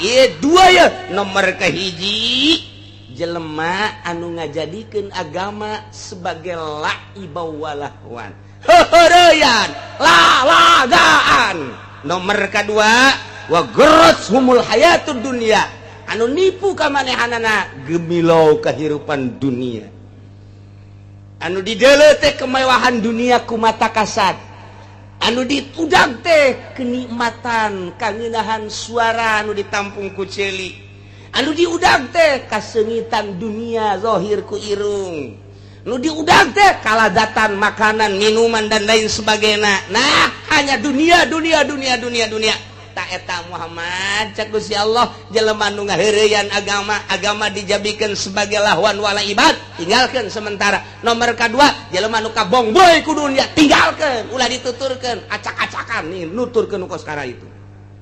Ieu dua ya. Nomor kahiji, jelema anu ngajadikeun agama sebagai la'iba walahwan, heureyan, lalagaan. Nomor kedua, wa humul hayatud dunia, anu nipu kamanehanana gemilau kehidupan dunia, anu dideuleu teh kemewahan dunia ku mata kasat, anu diudag teh kenikmatan kangenahan suara anu ditampung ku ceuli, anu diudag teh kasengitan dunia zohir ku irung, nu diudag teh kalazatan makanan, minuman, dan lain sebagainya. Nah, hanya dunia, dunia, dunia, dunia, dunia. Tak eta Muhammad, cek Gusti Allah, jelema nu ngaheureyan agama, agama dijadikan sebagai lahwan wala'iban, tinggalkan sementara. Nomor kedua, jelema nu kabongboy ku dunia, tinggalkan, ulah dituturkeun, acak-acakan nih nuturkeun kos itu.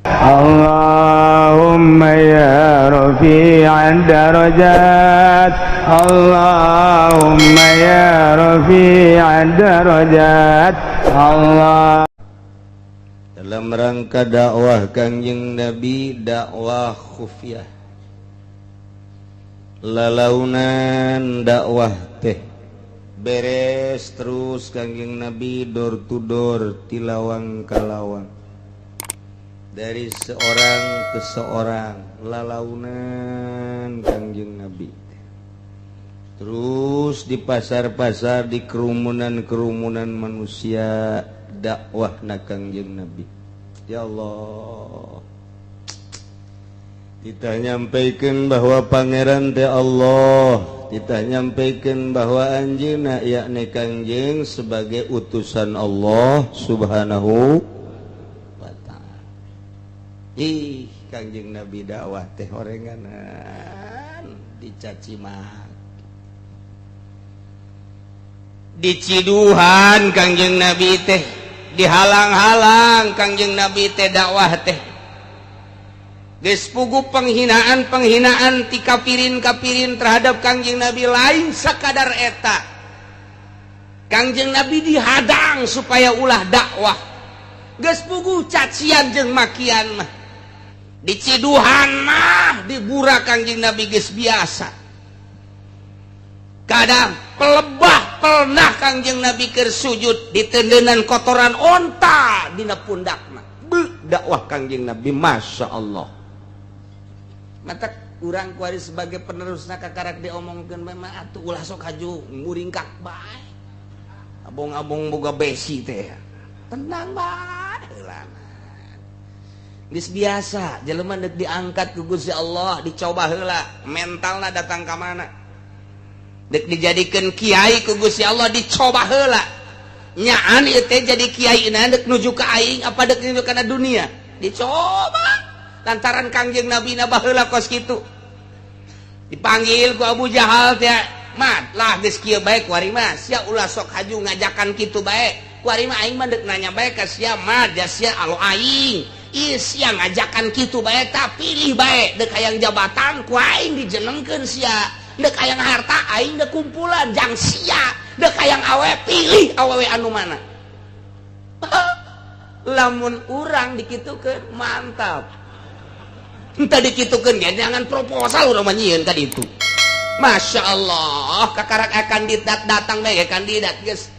اللهم يا رفيع الدرجات، اللهم يا رفيع الدرجات، الله. Dalam rangka dakwah Kangjeng Nabi, dakwah khufiyah, lalaunan dakwah teh beres, terus Kangjeng Nabi door to door, ti lawang ka lawang, dari seorang ke seorang, lalaunan Kangjeng Nabi terus di pasar-pasar, di kerumunan-kerumunan manusia dakwah na Kangjeng Nabi. Ya Allah, kita nyampaikan bahwa Pangeran teh Allah, kita nyampaikan bahwa anjeunna, yakni Kangjeng, sebagai utusan Allah Subhanahu wa Ta'ala. Ih, Kangjeng Nabi dakwah teh horenganan, dicaci maki, diciduhan Kangjeng Nabi teh, dihalang-halang Kangjeng Nabi teh dakwah teh. Geus puguh penghinaan-penghinaan ti kafirin-kafirin terhadap Kangjeng Nabi. Lain sakadar eta, Kangjeng Nabi dihadang supaya ulah dakwah. Geus puguh cacian jeung makian mah, diciduhan mah, dibura Kangjeng Nabi geus biasa. Kadang pelebah pernah Kangjeng Nabi keur sujud ditendenan kotoran onta dina pundakna. Be, dakwah Kangjeng Nabi, Masya Allah. Mata urang kuari sebagai penerusna kakarak diomongkeun memang atuh ulah sok haju muringkak bae, abong-abong boga besi teh, tenang bae heula. Geus biasa jelema deuk diangkat ku Gusti Allah dicoba heula mentalna datang ka mana. Dek dijadikan kiai ku Gusti Allah dicoba heula, nyaan ieu teh jadi kiai na dek nuju ka aing apa dek nuju kana dunia, dicoba. Lantaran Kangjeng Nabi na baheula kos kitu, dipanggil ku Abu Jahal teh, "Mat lah, geus kieu bae kuari mah, sia ulah sok haju ngajakan kitu bae. Kuari mah aing mah deuk nanya bae ka sia, Mat, ja sia alo aing. Ih, sia ngajakan kitu bae, tak pilih bae. Dek hayang jabatan, ku aing dijenengkeun sia. Dek hayang harta, aing dek kumpulan jang sia. Dek hayang awe, pilih awewe anu mana." Lamun urang dikitukeun, mantap. Entah dikitukeun ge jangan proposal urang mah nyieun ka ditu. Masya Allah, kakarak kandidat datang bae, kandidat geus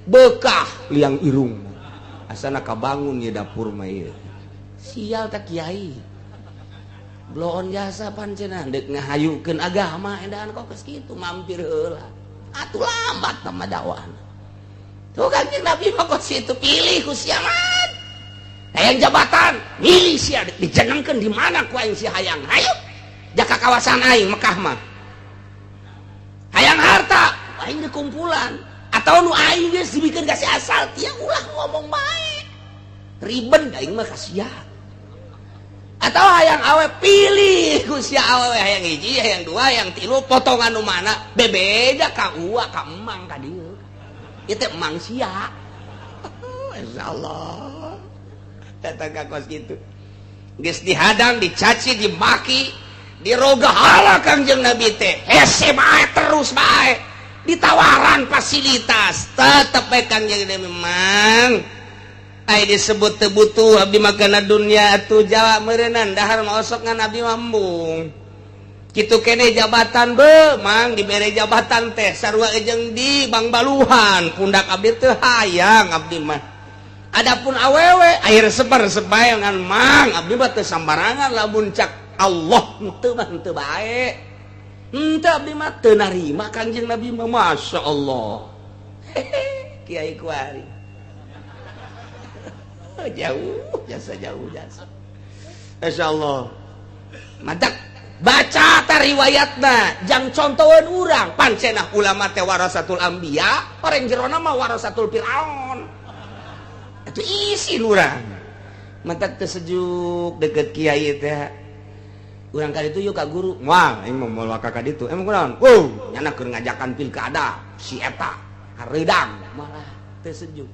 bekah liang irung, asana kabangun ya dapur mah ieu. Sial tak kiai bloon jasa pancena dek ngahayukeun agama edan kok geus kitu, mampir heula atuh, lambat mah dakwahna. Tuh, Kanjeng Nabi mah kos kitu, pilih ku sia, Mat. Hayang jabatan, milih sia dijenengkeun di mana ku aing si hayang, hayu jaka kawasan aing Mekah mah. Hayang harta, aing di kumpulan atau nu aing geus dibikeun ka si asal tia, ulah ngomong bae, ribet aing mah ka sia. Atau hayang awe, pilih ku sia awewe, hayang hiji, hayang dua, hayang tilu, potongan nu mana, bebeja ka ua, ka emang ka dieu, ieu teh emang sia. Insyaallah datang ka kos kitu, geus dihadang, dicaci, dimaki, dirogahala Kangjeng Nabi teh, hese bae, terus bae ditawaran fasilitas, tetep bae Kangjeng Nabi memang Ai disebut teu butuh abdi mah kana dunya atuh jawab meureunnan dahar mah osok ngan abdi mah embung. Kitu kene jabatan be, mang dibere jabatan teh sarua jeung di Bang Baluhan, pundak abdi teu hayang abdi mah. Adapun awewe air sebar sebae ngan mang abdi mah teu sambarangan lamun cak Allah henteu mah henteu bae. Henteu abdi mah teu narima Kangjeng Nabi mah, Masya Allah. Hehe, Kiai kuari. Jauh jasa, jauh jasa. Masya Allah. Matak baca ta riwayatna, jang contohan urang pancenah ulama teh warasatul anbiya, orang jerona mah warasatul fir'aun. Itu isi urang. Matak teu sejuk deket kiai teh. Urang kali itu yuk ka guru. Wah, aing mah moal ka ditu. Emang kunaon? Wow, nyana keur ngajakan pilkada si eta hareudang malah teu sejuk.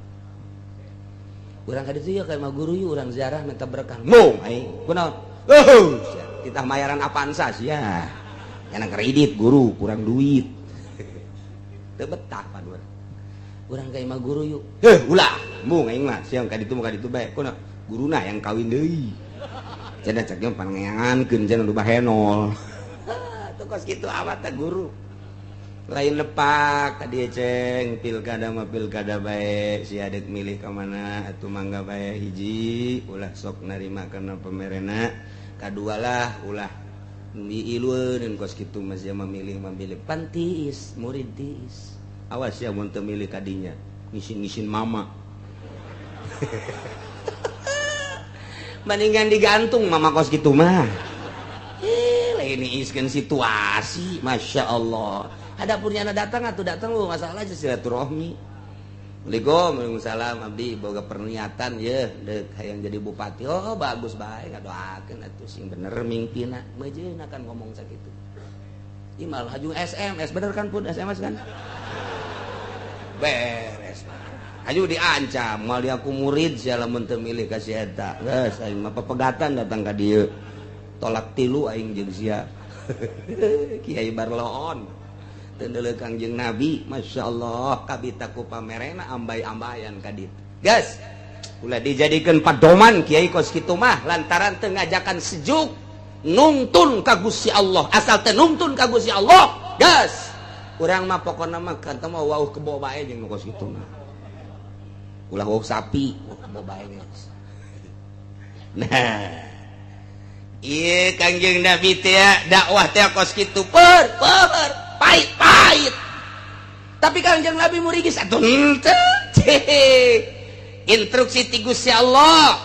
Urang ka ditu yuk ka guru yuk, urang ziarah minta berkah. Mau aing. Kunaon? Oh, kita mayaran Avanza sia. Nyana kredit guru kurang duit. Teu betah pan urang. Urang ka imah guru yuk. Heh, ulah. Mung aing mah siang ka ditu mah ka ditu bae. Kunaon? Guruna yang kawin deui. Cenah cek ge pangeankeun cenah nu bahenol. Tuh kos kitu amat teh guru. Lain lepak tadi ceng pilkada mah pilkada bae, si adek milih ka mana atuh mangga bae. Hiji, ulah sok narima kana pemerena. Kadua lah, ulah miilueun kos kitu mah sia memilih memilih pantis murid tiis. Awas ya mun teu milih kadinya ngisin-ngisin mama. Mendingan digantung mama kos kitu mah. Lain iskeun situasi, Masya Allah. Adapun nyana datang atau datang lu masalah aja silaturahmi. Assalamualaikum, waalaikumsalam, abdi boga perniatan ye dek hayang jadi bupati. Oh, bagus bae, ngadoakeun atuh sing bener mingpina. Meujeun akan ngomong sakitu. Ieu malah haju SMS bener kan pun SMS kan? Beres. Haju diancam, moal di aku murid sia lamun teu milih ka si eta. Geus aing mah pepegatan datang ka dieu. Tolak tilu aing jeung sia. Kiai Barloon. Teu Kangjeng Nabi, Masya Allah, kabita ku pamerena ambay-ambayan ka ditu. Geus, ulah dijadikeun padoman kiai kos kitu mah lantaran teu ngajakan sejuk nungtun ka Gusti Allah. Asal teu nungtun ka Gusti Allah, geus. Urang mah pokona mah kan mah wauh kebo bae jeung nu kos kitu mah. Ulah wauh sapi, wauh kebo bae geus. Nah, ieu Kangjeng Nabi teh dakwah teh kos kitu per per pahit pahit. Tapi Kangjeng Nabi murigis atuh henteu. Instruksi ti Gusti Allah.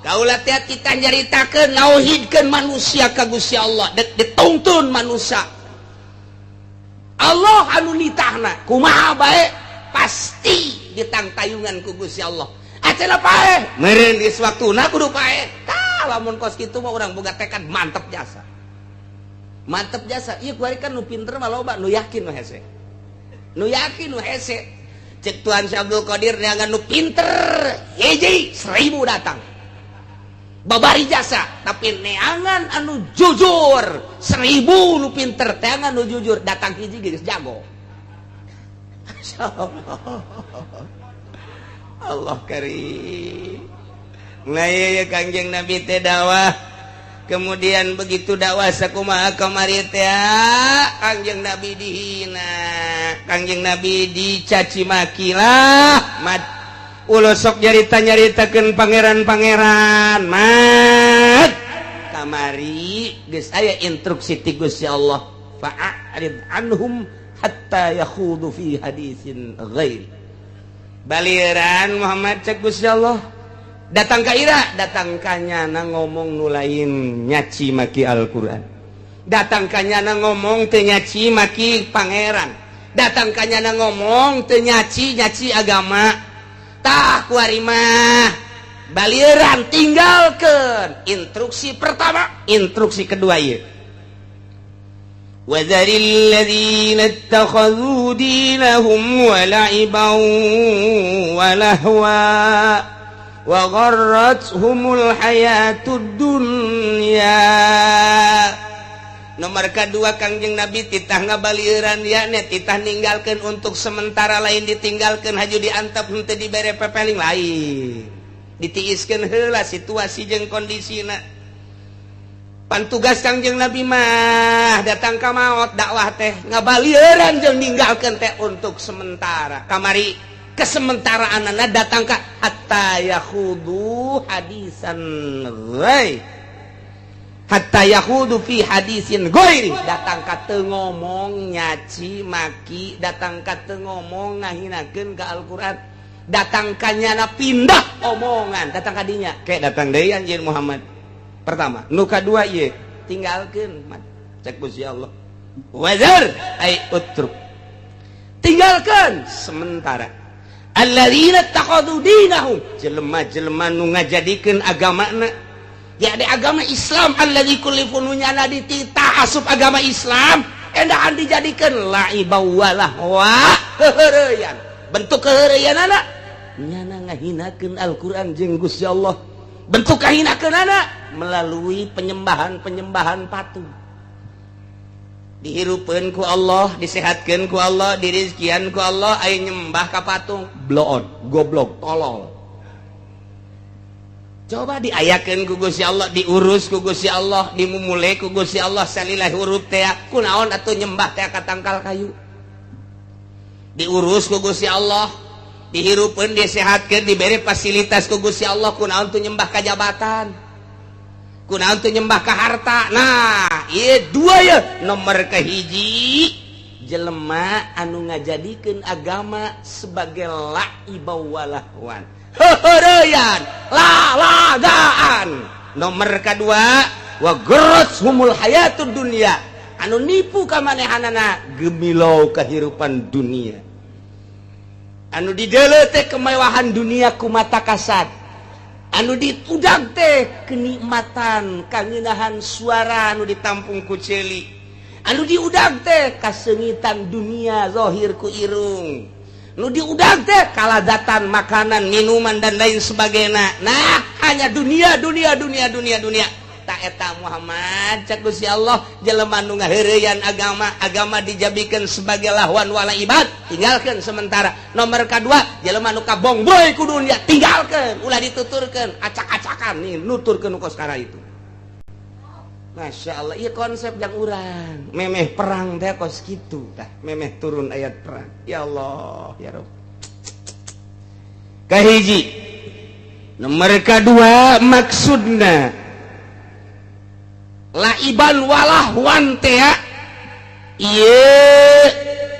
Kaula teh kita nyaritakeun nauhidkeun manusia ka Gusti Allah, dek ditungtun manusia. Allah anu nitahna kumaha bae pasti ditangtayungan ku Gusti Allah. Acana paeh meureun geus waktuna kudu paeh. Tah lamun kos kitu mah urang boga tekad mantep jasa. Mantep jasa. Ieu kuari kan nu pinter mah loba, nu yakin nu hese. Nu yakin nu hese. Cek Tuan Syekh Abdul Qadir neangan nu pinter hiji 1000 datang. Babari jasa, tapi neangan anu jujur 1000 nu pinter teangan nu jujur datang hiji geus jago. Masyaallah. Allah karim. Nah ieu Kangjeng Nabi teh dakwah. Kemudian begitu dakwah sakumaha kamari teh Kangjeng Nabi dihina, Kangjeng Nabi dicaci maki lah. Mat ulah sok nyarita-nyaritakeun pangeran-pangeran. Mat kamari geus aya instruksi ti Gusti Allah, fa'arid anhum hatta yakhudu fi haditsin ghairi. Baliran Muhammad cek Gusti Allah. Datang ka ira, datang ka nyana ngomong nu lain nyaci maki Al-Qur'an. Datang ka nyana ngomong teu nyaci maki pangeran. Datang ka nyana ngomong teu nyaci nyaci agama. Tah kuari mah baliran tinggalkeun. Instruksi pertama, instruksi kedua ieu. Wadzaril ladzina ittakhadhu dinahum wala'iban wa lahwa wa gharrathumul hayatud dunya. Nomor kedua Kangjeng Nabi titah ngabalieuran yakni titah ninggalkeun untuk sementara, lain ditinggalkeun haju diantep henteu dibere pepeling lain. Ditiiskeun heula situasi jeung kondisina. Pan tugas Kangjeng Nabi mah datang ka maot dakwah teh ngabalieran jeung ninggalkeun teh untuk sementara. Kamari kesementaraanana datang ka hatta yakhudu hadisan ghair, hatta yakhudu fi hadisin ghairi. Datang ka teu ngomong nyaci maki, datang ka teu ngomong ngahinakeun ka Al-Qur'an, datang ka nyana pindah omongan, datang ka dinya kayak datang deui anjeun Muhammad. Pertama, nu kadua ieu tinggalkeun. Cek Gusti Allah, wazar ay utruk, tinggalkan sementara alladzina takhadhu dinahum, jelema-jelema nu ngajadikeun agamana ya ada agama Islam, alladzi kullifu, nu nyana dititah asup agama Islam, endahan dijadikeun laiba walahwa, heureyan. Bentuk keheureuyanana nyana ngahinakeun Al-Qur'an jeung Gusti Allah. Bentuk kahinakeunana melalui penyembahan-penyembahan patung. Dihirupeun ku Allah, disehatkeun ku Allah, dirizkian ku Allah, aya nyembah ka patung. Bloon, goblok, tolol. Coba diayakeun ku Gusti Allah, diurus ku Gusti Allah, dimumule ku Gusti Allah, salila hurup teh kunaon atuh nyembah teh ka tangkal kayu? Diurus ku Gusti Allah, dihirupeun, disehatkeun, diberi fasilitas ku Gusti Allah, kunaon tuh nyembah ka jabatan, kunaon tuh nyembah ka harta? Nah, ieu dua ya. Nomor kahiji, jelema anu ngajadikeun agama sebagai laiba walahwan, heureyan, lalagaan. Nomor kedua, wa humul hayatud dunya, anu nipu ka manehanana gemilau kehidupan dunia, anu dideuleu teh kemewahan dunia ku mata kasat, anu ditudag teh kenikmatan kangenahan suara anu ditampung ku ceuli, anu diudag teh kasengitan dunia zahir ku irung, nu diudag teh kalazatan makanan, minuman, dan lain sebagainya. Nah, hanya dunia, dunia, dunia, dunia, dunia. Tah eta Muhammad, cek Gusti Allah, jelema nu ngaheureyan agama, agama dijadikan sebagai lahwan walaiban, tinggalkan sementara. Nomor kedua, jelema nu kabongboy ku dunia, tinggalkan, ulah dituturkeun acak-acakan nih nuturkeun kos itu. Masya Allah, iya konsep yang urang memeh perang teh kos gitu tah, memeh turun ayat perang. Ya Allah, ya Rob. Kahiji, nomor kedua, maksudna laiban walahwan teh ieu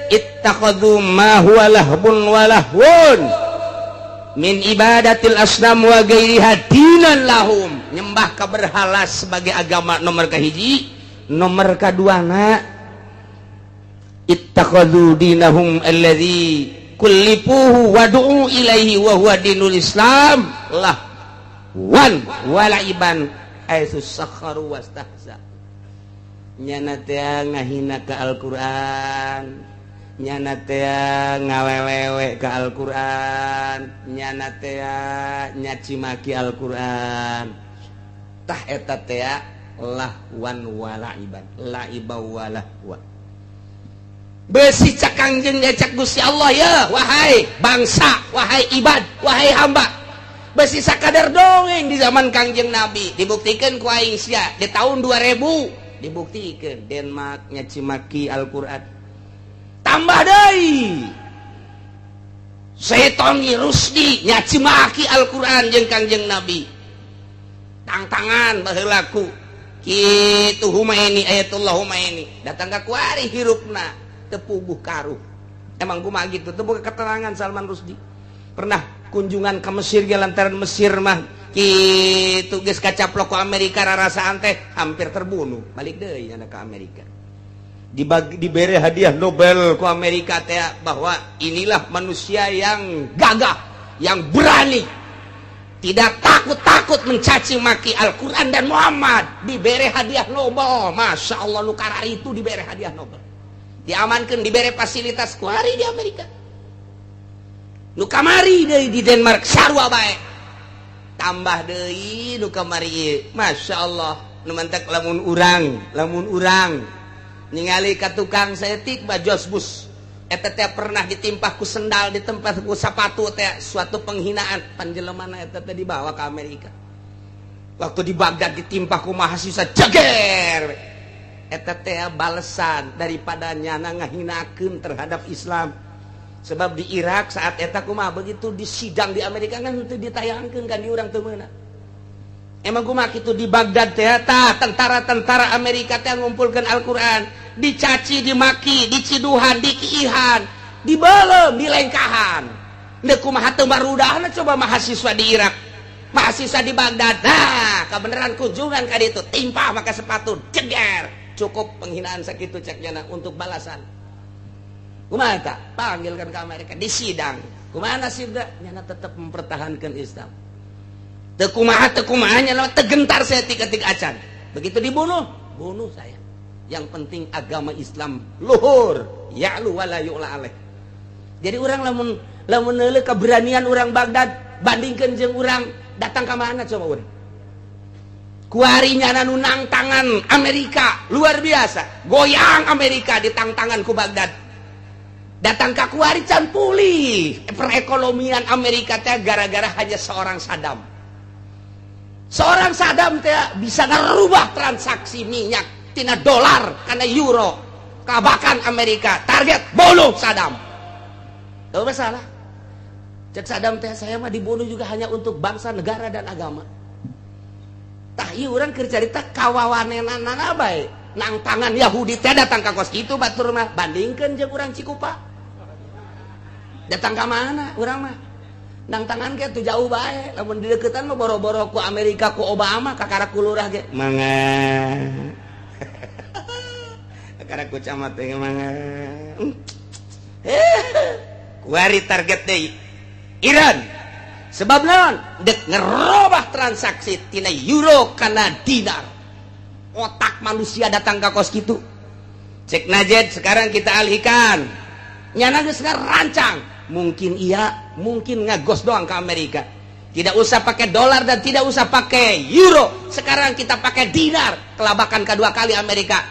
ittakhadhu ma huwa lahbun walahwun min ibadatil asnam wa ghairiha dinan lahum, nyembah ka berhala sebagai agama nomor kahiji. Nomor kaduana, ittakhadhu dinahum alladzi kullifuhu wa du'u ilaihi wa huwa dinul Islam lah wan walaiban haitsu sakharu wastahza. Nyana teh ngahina ka Al-Qur'an, nyana teh ngawelewe ka Al-Qur'an, nyana teh nyaci maki Al-Qur'an. Tah eta teh lahwan walaiban, laiba walahwa. Besi cak Kangjeng, cak Gusti Allah ya, wahai bangsa, wahai ibad, wahai hamba, besi sakadar dongeng di zaman Kangjeng Nabi dibuktikan ku aing sia di tahun 2000. Dibuktikan Denmark nyaci maki Al-Qur'an. Tambah deui Tony Rusdi nyaci maki Al-Qur'an jeung Kangjeng Nabi. Tangtangan baheula ku kitu Humaini, Ayatullah Humaini datang ka kuari, hirupna teu puguh karuh. Emang kumaha gitu teu boga keterangan. Salman Rusdi pernah kunjungan ke Mesir ge, lantaran Mesir mah kitu geus kacaplok ku Amerika, rarasaan teh hampir terbunuh, balik deui anak ke Amerika. Dibagi, diberi hadiah Nobel ku Amerika teh bahwa inilah manusia yang gagah, yang berani, tidak takut-takut mencaci maki Al-Quran dan Muhammad. Diberi hadiah Nobel, Masya Allah, nu itu diberi hadiah Nobel, diamankan, diberi fasilitas kuari di Amerika. Nu kamari deui di Denmark sarua bae. Tambah deui nu kamari, Masya Allah, nu mantak lamun urang ningali ka tukang saeutik mah jos bus. Eta teh pernah ditimpah ku sendal, ditempah ku sapatu teh, suatu penghinaan. Panjelemana eta teh dibawa ke Amerika. Waktu di Baghdad ditimpah ku mahasiswa, jeger. Eta teh balesan daripada nyana ngahinakeun terhadap Islam. Sebab di Irak saat eta kumaha, begitu di sidang di Amerika kan teu ditayangkeun kan di urang teu meunang. Emang kumaha kitu di Baghdad teh, tah tentara-tentara Amerika teh ngumpulkeun Al-Qur'an, dicaci, dimaki, diciduhan, dikiihan, dibelem, dilengkahan. Deuk kumaha teu marudahna coba mahasiswa di Irak, mahasiswa di Baghdad. Nah, kebenaran kunjungan ka ditu timpah maka sepatu, jeger. Cukup penghinaan sakitu cek nyana untuk balasan. Kumaha eta? Panggilkan ke Amerika di sidang. Kumaha nasibna? Nyana tetap mempertahankan Islam. Teu kumaha, teu kumaha, nyana teu gentar saeutik-eutik acan. Begitu dibunuh, bunuh saya. Yang penting agama Islam luhur, ya'lu wala yu'la alaih. Jadi orang lamun lamun neuleuh keberanian orang Baghdad bandingkeun jeung urang datang ka mana coba urang. Kuari nyana nu nangtangan Amerika luar biasa. Goyang Amerika ditangtangan ku Baghdad. Datang ka kuari can pulih perekonomian Amerika teh gara-gara hanya seorang Saddam. Seorang Saddam teh bisa ngerubah transaksi minyak tina dolar karena euro. Kabakan Amerika target bunuh Saddam. Tahu masalah? Cek Saddam teh, saya mah dibunuh juga hanya untuk bangsa, negara, dan agama. Tah, ieu urang keur carita kawawanenanana bae. Nangtangan Yahudi teh datang ka kos kitu batur mah, bandingkeun jeung urang Cikupa. Datang ka mana urang mah? Nangtangan ge tuh jauh bae, lamun di deukeutan mah boro-boro ku Amerika, ku Obama, kakara ku lurah ge. Mangga. Kakara ku camat teh mangga. Kuari target deui Iran. Sebab naon? Dek ngerobah transaksi tina euro kana dinar. Otak manusia datang ke kos kitu. Cek Najed, sekarang kita alihkan. Nyana geus rancang. Mungkin iya, mungkin ngagos doang ke Amerika. Tidak usah pakai dolar dan tidak usah pakai euro. Sekarang kita pakai dinar. Kelabakan kedua kali Amerika.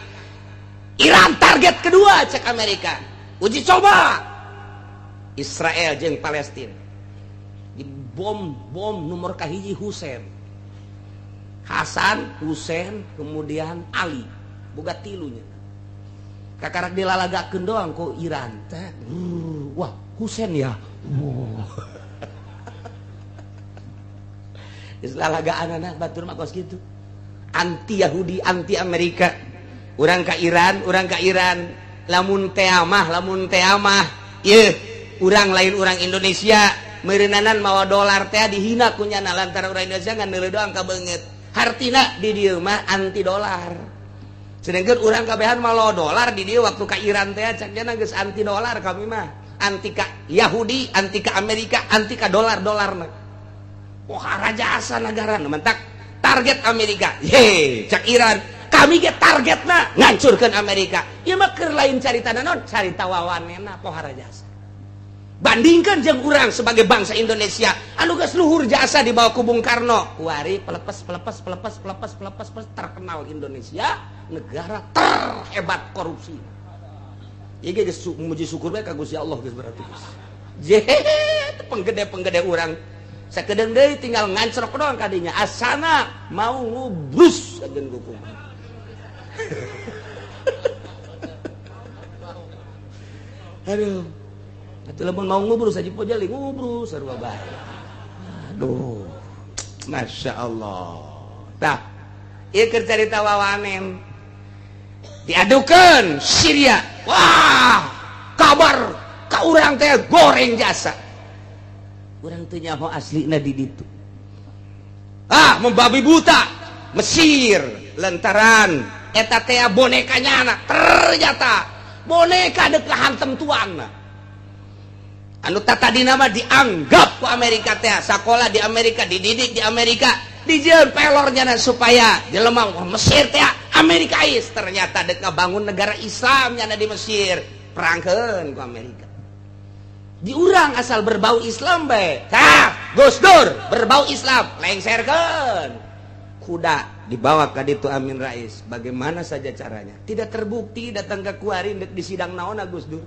Iran target kedua cek Amerika. Uji coba Israel jeung Palestina. Di bom bom nomor kahiji Husain. Hasan, Husain, kemudian Ali. Boga tilunya. Kakarak dilalagakeun doang ku Iran teh. Wah, Husain ya. Wah. Geus lalagaan anak batur mah kos kitu. Anti Yahudi, anti Amerika. Urang ka Iran, urang ka Iran. Lamun tea mah, ieu urang lain urang Indonesia meureunana mawa dolar teh dihina ku nyana lantaran urang Indonesia ngan neuleuh doang ka beungeut. Hartina di dieu mah anti dolar. Sedangkan urang kabehan mawa dolar di dieu waktu ka Iran teh cak nyana geus anti dolar kami mah. Anti ka Yahudi, anti ka Amerika, anti ka dolar-dolarna. Wah, raja asa negara mentak target Amerika. Ye, cak Iran, kami ge targetna ngancurkeun Amerika. Ieu mah keur lain carita naon, carita wawanena pohara jasa. Bandingkan jeung urang sebagai bangsa Indonesia anu geus luhur jasa di bawah ku Bung Karno. Kuari pelepes pelepes pelepes pelepes pelepes pelepes terkenal Indonesia negara terhebat korupsi. Ieu ge geus muji syukur bae ka Gusti Allah geus berarti geus. Je, penggede-penggede urang sakedeung deui tinggal ngancrok doang kadinya asana mau ngubrus ageun kukumaha. Aduh. Atuh lamun mau ngubrus aja pojali ngubrus sarua bae. Aduh. Masya Allah. Tah, ieu keur carita wawanen. Diadukeun Syria. Wah, kabar ka urang teh goreng jasa. Urang teu nyaho aslina di ditu. Ah, membabi buta Mesir lantaran eta teh bonekanya anak ternyata boneka dek hantem tuanna. Anu tadi nama dianggap ku Amerika teh sakola di Amerika, dididik di Amerika, dijieun pelornya supaya jelema Mesir teh Amerikais, ternyata dek ngabangun negara Islam nyana di Mesir, perangkeun ku Amerika. Diurang asal berbau Islam bae. Tah, Gus Dur berbau Islam, lengserkeun. Kuda dibawa ke ditu Amin Rais. Bagaimana saja caranya? Tidak terbukti datang ke kuari di sidang naon Gus Dur.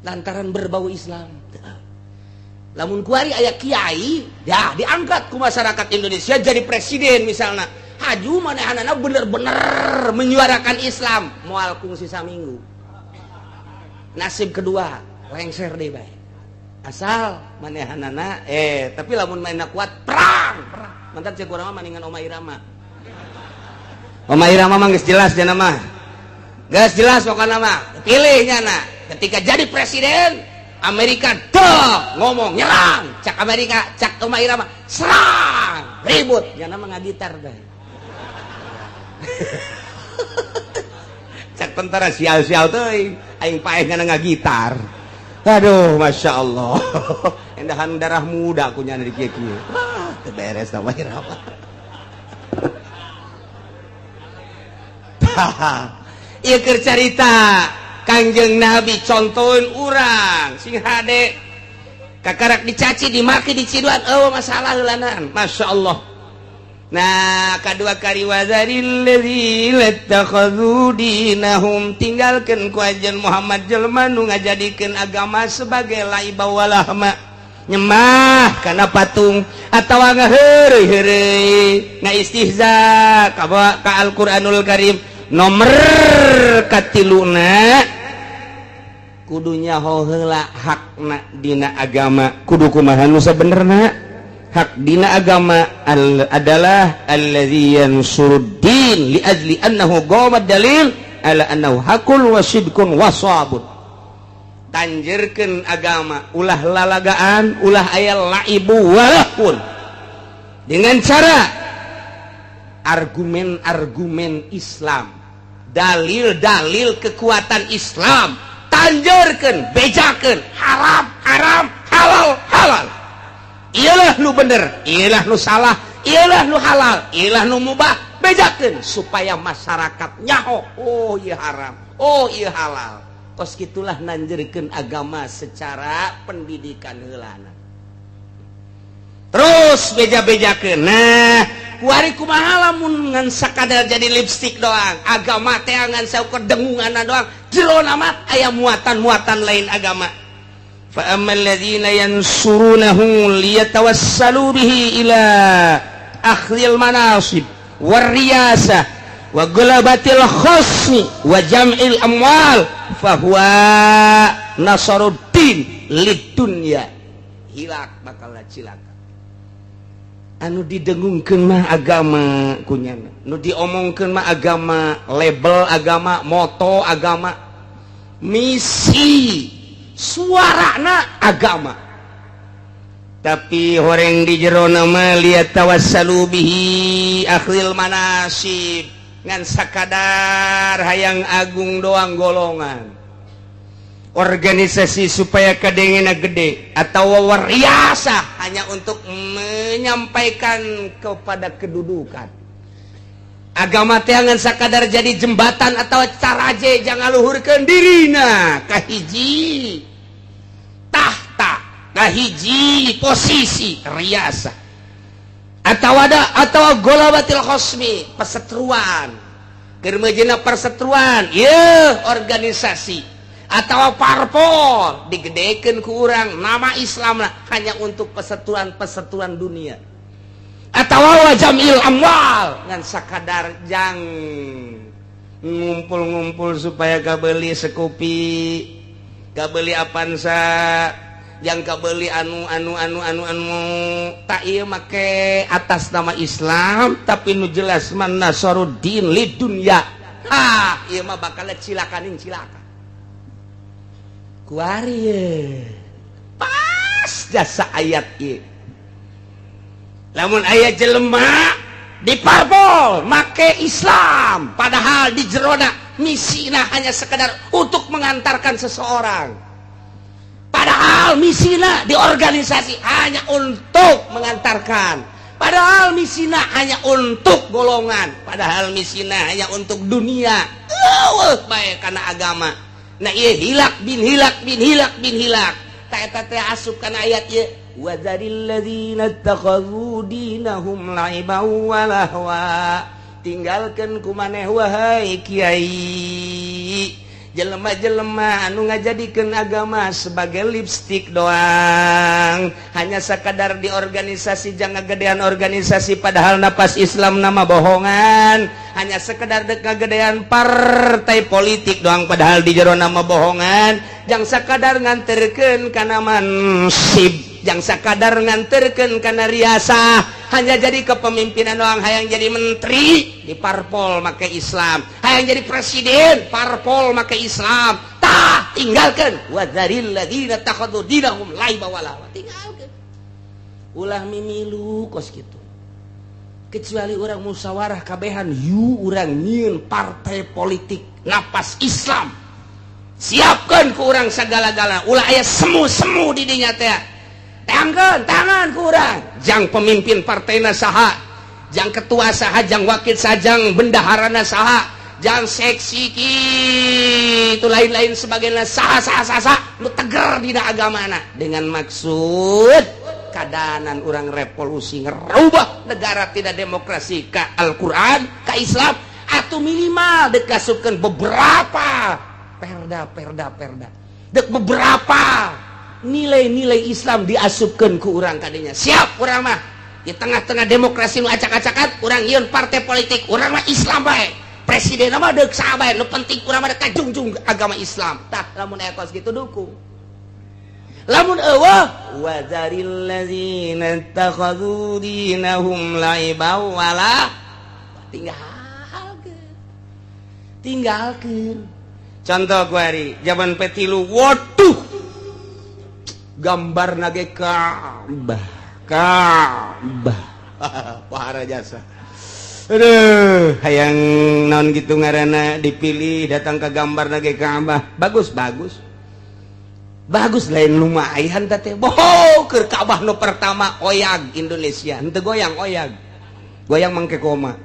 Lantaran berbau Islam. Lamun kuari aya kiai, ya diangkat ku masyarakat Indonesia jadi presiden misalnya. Haju manehanana bener-bener menyuarakan Islam, moal kungsi saminggu. Nasib kedua, lengser deh bae. Asal manehanana tapi lamun mainna kuat perang, perang. Mantap cek urang mah maningan Oma Irama. Oma Irama mah geus jelas jana mah. Geus jelas pokona mah. Pilih nyana. Ketika jadi presiden Amerika dok ngomong nyerang, cak Amerika, cak Oma Irama serang, ribut nyana mah ngagitar deh. Cak tentara sial-sial teuing, aing paeh ngana ngagitar. Aduh, masya Allah. Endahan darah muda aku nyana di kieu-kieu. Ah, teu beres sama Irama. Ieu keur carita Kangjeng Nabi contohin urang sing hade kakarak dicaci dimaki diciduan eueuh masalah heulanan. Masya Allah. Nah kadua kari wazaril ladzina ittakhadhu dinahum, tinggalkeun ku ajen Muhammad jelema nu ngajadikeun agama sebagai laiba walahma, nyembah kana patung atawa ngaheureuy-heureuy ngaistihza ka Al-Qur'anul Karim. Nomor katiluna kudunya heula hakna dina agama, kudu kumaha nu sabenerna hak dina agama adalah allazi yansuruddin li ajli annahu qama dalil ala annahu hakul wa sidqun wa sabun. Tanjerkeun agama ulah lalagaan, ulah aya laibu walahun, dengan cara argumen-argumen Islam, dalil-dalil kekuatan Islam, tanjerkeun, bejakeun, haram haram, halal halal. Iyalah nu bener, iyalah nu salah, iyalah nu halal, iyalah nu mubah, bejakeun supaya masyarakat nyaho, oh iya haram, oh iya halal. Kos gitulah nanjerkeun agama secara pendidikan heulana. Terus beja-bejakeun. Nah, kuari kumaha lamun ngan sakadar jadi lipstik doang, agama teh ngan saukur dengunganna doang, jerona mah aya muatan-muatan lain agama. Fa ammal ladzina yansurunahu liyatawassalu bihi ila akhdhil manasib war riyasah wa gulabatil khasmi wa jam'il amwal fa huwa nasaruddin lidunya. Hilak bakal cilaka. Anu didengungkeun mah agama kunyana, nu diomongkeun mah agama, label agama, moto agama, misi suarana agama, tapi horeng di jero nama liat tawassalu bihi akhlil manasib, ngan sakadar hayang agung doang golongan organisasi supaya kadengena gede atau wariasa hanya untuk menyampaikan kepada kedudukan agama teh ngan sakadar jadi jembatan atau caraje jangan luhurkeun dirina kahiji tahta, kahiji posisi riasa atau ada atau golabatil khosmi perseteruan, keur meujeuhna perseteruan ieu organisasi atau parpol digedekeun ku urang nama Islam lah hanya untuk perseteruan-perseteruan dunia atau jamil amwal ngan sakadar jang ngumpul-ngumpul supaya kabeli Scoopy, kabeli Avanza, yang kabeli anu anu anu anu anu tak ieu make atas nama Islam tapi nu jelas man nasaruddin lidunya. Ha ieu mah bakal cilakanin cilaka kuari pas jasa ayat ieu. Lamun aya jelema di parpol make Islam padahal di jerona misina hanya sekedar untuk mengantarkan seseorang, padahal misina di organisasi hanya untuk mengantarkan, padahal misina hanya untuk golongan, padahal misina hanya untuk dunia, eueuh bae kana agama. Nah ieu hilak bin hilak bin hilak bin hilak. Ta eta teh asup kana ayat ieu wadzaril ladzina ittakhadhu dinahum la'iban wa lahwa. Tinggalkeun ku maneh wahai kiai Jelema-jelema anu ngajadikeun agama sebagai lipstick doang, hanya sekadar di organisasi, jangan gedean organisasi, padahal napas Islam nama bohongan. Hanya sekedar dek gedean partai politik doang, padahal di jero nama bohongan. Jang sekadar nganterkeun kana mansib, jang sekadar nganterkeun kana riasa, hanya jadi kepemimpinan doang. Hayang jadi menteri di parpol make Islam, hayang jadi presiden parpol make Islam. Tah, tinggalkan. Wadzaril ladzina takhadhu dinahum laiba wa lahwa. Tinggalkan, ulah mimilu kos gitu, kecuali orang musyawarah kabehan, yu urang nyieun partai politik napas Islam, siapkan ku urang segala-gala, ulah aya semu-semu di dinya teh. Tangan tangan ku urang, jang pemimpin partainya saha, jang ketua saha, jang wakil saha, jang bendaharana saha, jang seksi itu lain-lain sebagainya, saha saha saha saha, lu teger dina agamana dengan maksud kadanan orang revolusi ngerubah negara tidak demokrasi ke Al-Quran, ke Islam, atau minimal dikasupkan beberapa perda perda perda dek beberapa nilai-nilai Islam diasupkan ke urang tadinya. Siap urang mah di tengah-tengah demokrasi nu acak-acakan, urang nyieun partai politik, urang mah Islam bae, presiden mah deuk saha bae, nu penting urang mah kajungjung agama Islam. Tah, lamun aya kos kitu dukung. Lamun euweuh, wadzaril ladzina ittakhadhu dinahum laiban wala, tinggalkeun, tinggalkeun. Contoh kuari zaman P3, waduh, gambar nage Ka'bah, Ka'bah para jasa. Aduh, hayang non gitu ngaranna dipilih, datang ke gambar nage Ka'bah, bagus bagus bagus, lain lumayan teh. Boho keur Ka'bah nu pertama oyag Indonesia, henteu goyang, oyag goyang mangke koma.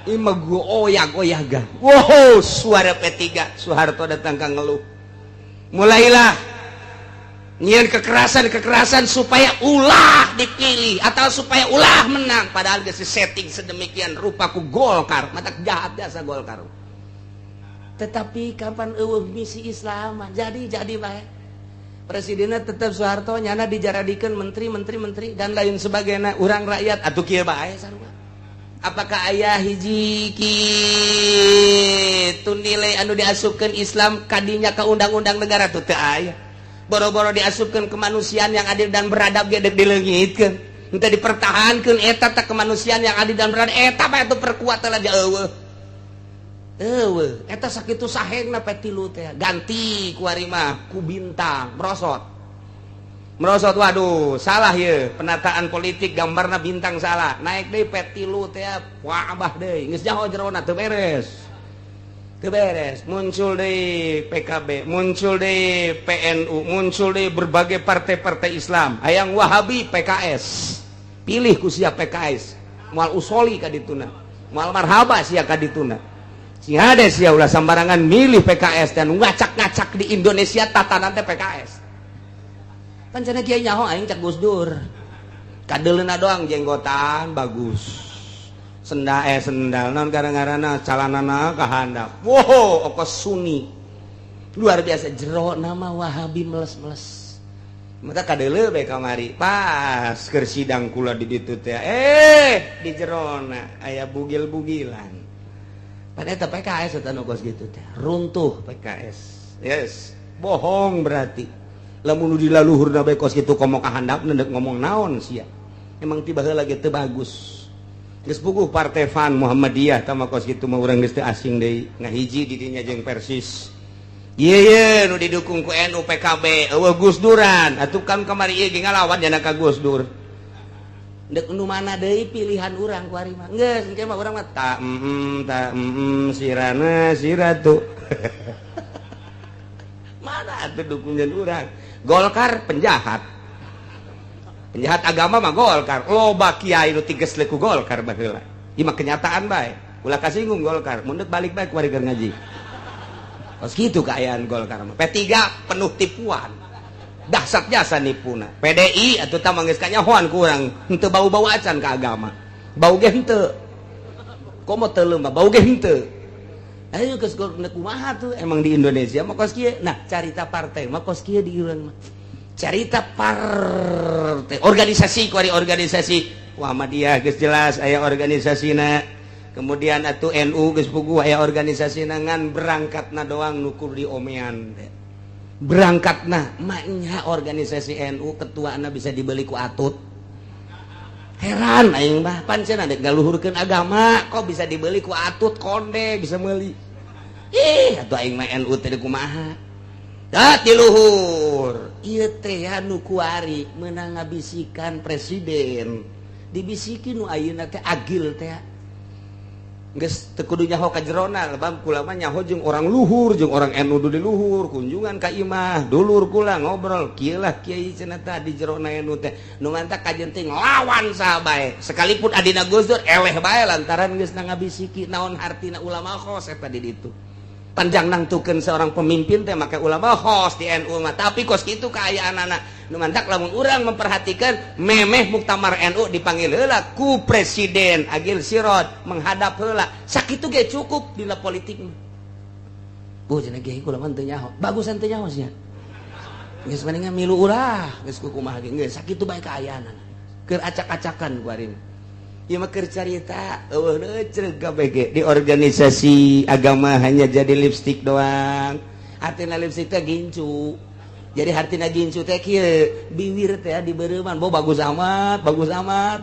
Ima gua oyag oyagan. Wow, suara P3, Soeharto datang ke ngeluh, mulailah nyian kekerasan kekerasan supaya ulah dipilih atau supaya ulah menang, padahal geus setting sedemikian rupa ku Golkar. Mata jahat jasa Golkar. Tetapi kapan euweuh misi Islam, jadi bae presidennya tetap Soeharto, nyana dijaradikeun menteri menteri menteri dan lain sebagainya. Urang rakyat atuh kieu bae sarua. Apakah aya hiji kitu nilai anu diasupkeun Islam kadinya ke undang-undang negara tuh? Teu aya. Boro-boro diasupkeun kemanusiaan yang adil dan beradab ge dek dileungitkeun, henteu dipertahankeun eta teh kemanusiaan yang adil dan beradab. Eta mah itu perkuat lah, euweuh euweuh eta. Sakitu sahengna P3 teh, ganti ku ari mah ku bintang, merosot merosot. Waduh, salah ye penataan politik, gambarna bintang salah. Naik deui P3 teh, wah, abah deui geus nyaho jerona teu beres, teu beres. Muncul deui PKB, muncul deui PNU, muncul deui berbagai partai-partai Islam. Hayang Wahabi PKS, pilih ku sia PKS, moal usoli ka dituna, moal marhaba sia ka dituna. Sing hade sia, ulah sambarangan milih PKS dan ngacak-ngacak di Indonesia tatanan teh PKS. Pan cenah kiai nyaho aing, cak Gus Dur, kadeuleuna doang jenggotan bagus, sendal, eh, sendal non gara-garana calanana kahandap. Wow, okos Sunni luar biasa, jero nama Wahabi meles-meles. Maka kadeuleu bae kamari pas keur sidang kula di ditu teh, eh, di jerona aya bugil-bugilan. Pada eta PKS eta nu kos gitu teh, runtuh PKS. Yes, bohong berarti lamun nu di laluhurna bae kos kitu, komo ka handapna deuk ngomong naon sia? Emang tiba heula ge teu bagus. Geus puguh partai Fan Muhammadiyah tah kos kitu mah, urang geus teu asing deui ngahiji di dinya jeung Persis. Ieu ye nu didukung ku NU, PKB, euweuh Gus Duran atuh kan kamari ieu ge ngalawan jana ka Gus Dur. Dek nu mana deui pilihan urang kuari mah? Geus engke mah urang mah ta ta sirana siratu. Mana atuh dukungan urang? Golkar penjahat, penjahat agama mah Golkar. Loba kiai nu tiges ku Golkar baheula. Ieu mah kenyataan bae, ulah kasinggung Golkar. Mun balik bae kuari keur ngaji. Kos kitu kaayaan Golkar mah. P3 penuh tipuan, dahsyat jasa nipuna. PDI atuh tah geus kanyahoan ku urang, henteu bau-bau acan ka agama, bau ge henteu, komo teu mah bau ge henteu. Ayo geus kumaha tuh emang di Indonesia mah kos kieu. Nah, carita partai mah kos kieu di urang mah. Carita partai organisasi kuari organisasi Muhammadiyah geus jelas aya organisasina. Kemudian atuh NU geus puguh aya organisasina ngan berangkatna doang nu kudu diomean teh. Berangkatna maknya organisasi NU ketuana bisa dibeli ku atut. Heran aing mah pancen ada ngaluhurkeun agama kok bisa dibeli ku atut konde bisa meuli. Ih atuh aing mah NU teh kumaha. Da ti luhur. Ieu teh anu kuari meunang ngabisikan presiden. Dibisiki nu ayeuna teh agil teh. Geus teu kudu nyaho ka jerona, lebam kula mah nyaho jeung orang luhur, jeung orang NU di luhur, kunjungan ka imah, dulur kula ngobrol, kieu lah kiai cenah tah di jerona NU teh. Nu mantak kajeun teh nglawan saha bae. Sekalipun adina Gus Dur eleh bae lantaran geus ngabisiki naon hartina ulama khos eta di ditu. Panjang nangtukeun seorang pemimpin teh make ulama khos di NU mah, tapi kos kitu kaayaanana. Nu mantak lamun urang memperhatikan memeh muktamar NU dipanggil heula ku presiden Agil Siroj menghadap heula sakitu ge cukup dina politik mah. Bu cenah ge kula mah teu nyaho. Bagusan teu nyaho sia. Geus mendingan milu ulah geus kumaha ge geus sakitu bae kaayaanana. Keur acak-acakan ku ari. Ieu mah keur carita eueuh leuceuk kabeh ge di organisasi agama hanya jadi lipstick doang. Artina lipstick teh gincu. Jadi hartina gincu teh kieu, biwir teh dibeureuman, bo bagus amat,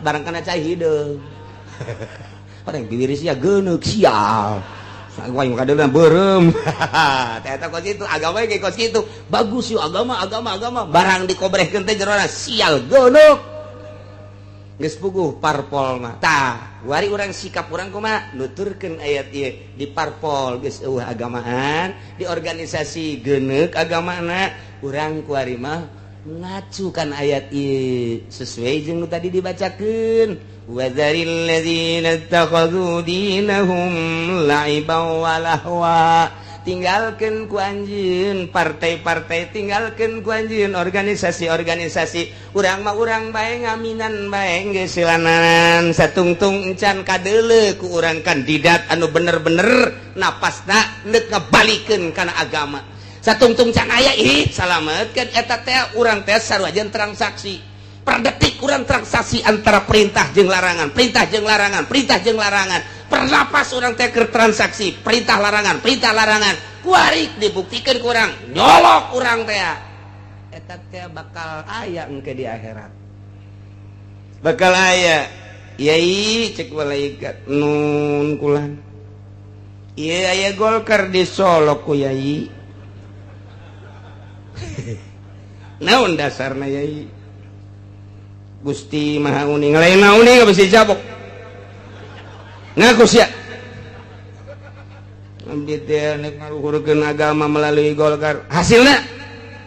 barang kana cai hideung. Padahal biwir sia geuneuk sial. Wah, kadeuleuh beureum. Teh eta kos kitu, agama ge kos kitu. Bagus yeuh agama, agama, agama. Barang dikobrehkeun teh jerona sial geuneuk. Geus puguh parpol mah. Tah, wari urang sikap urang kumaha? Nuturkeun ayat ieu di parpol geus eueuh agamaan, di organisasi geuneuk agamana, urang kuari mah ngacukan ayat ieu sesuai jeung nu tadi dibacakeun. Wa dzaril ladzina ittakhadhu dinahum la'iban wa lahwa. Tinggalkan ku anjeun partai-partai, tinggalkan ku anjeun organisasi-organisasi. Urang mah urang bae ngaminan bae geus silanan satungtung encan kadeuleu ku urang kandidat anu bener-bener napasna neuk ngabalikeun kana agama. Satungtung can aya ih salametkeun eta teh urang teh sarua jeung transaksi. Per detik urang transaksi antara perintah jeung larangan, perintah jeung larangan, perintah jeung larangan. Pernapas urang teh keur transaksi perintah larangan, perintah larangan. Kuari dibuktikan ku urang nyolok urang teh eta teh bakal aya engke di akhirat. Bakal aya yai cek malaikat nun kulan. Ieu aya Golkar di Solo ku yai. Naon dasarna yai? Gusti Maha Uning lain naon ieu besi cabok. Ngaku sia. Abdi teh nek ngaluhurkeun agama melalui Golkar. Hasilna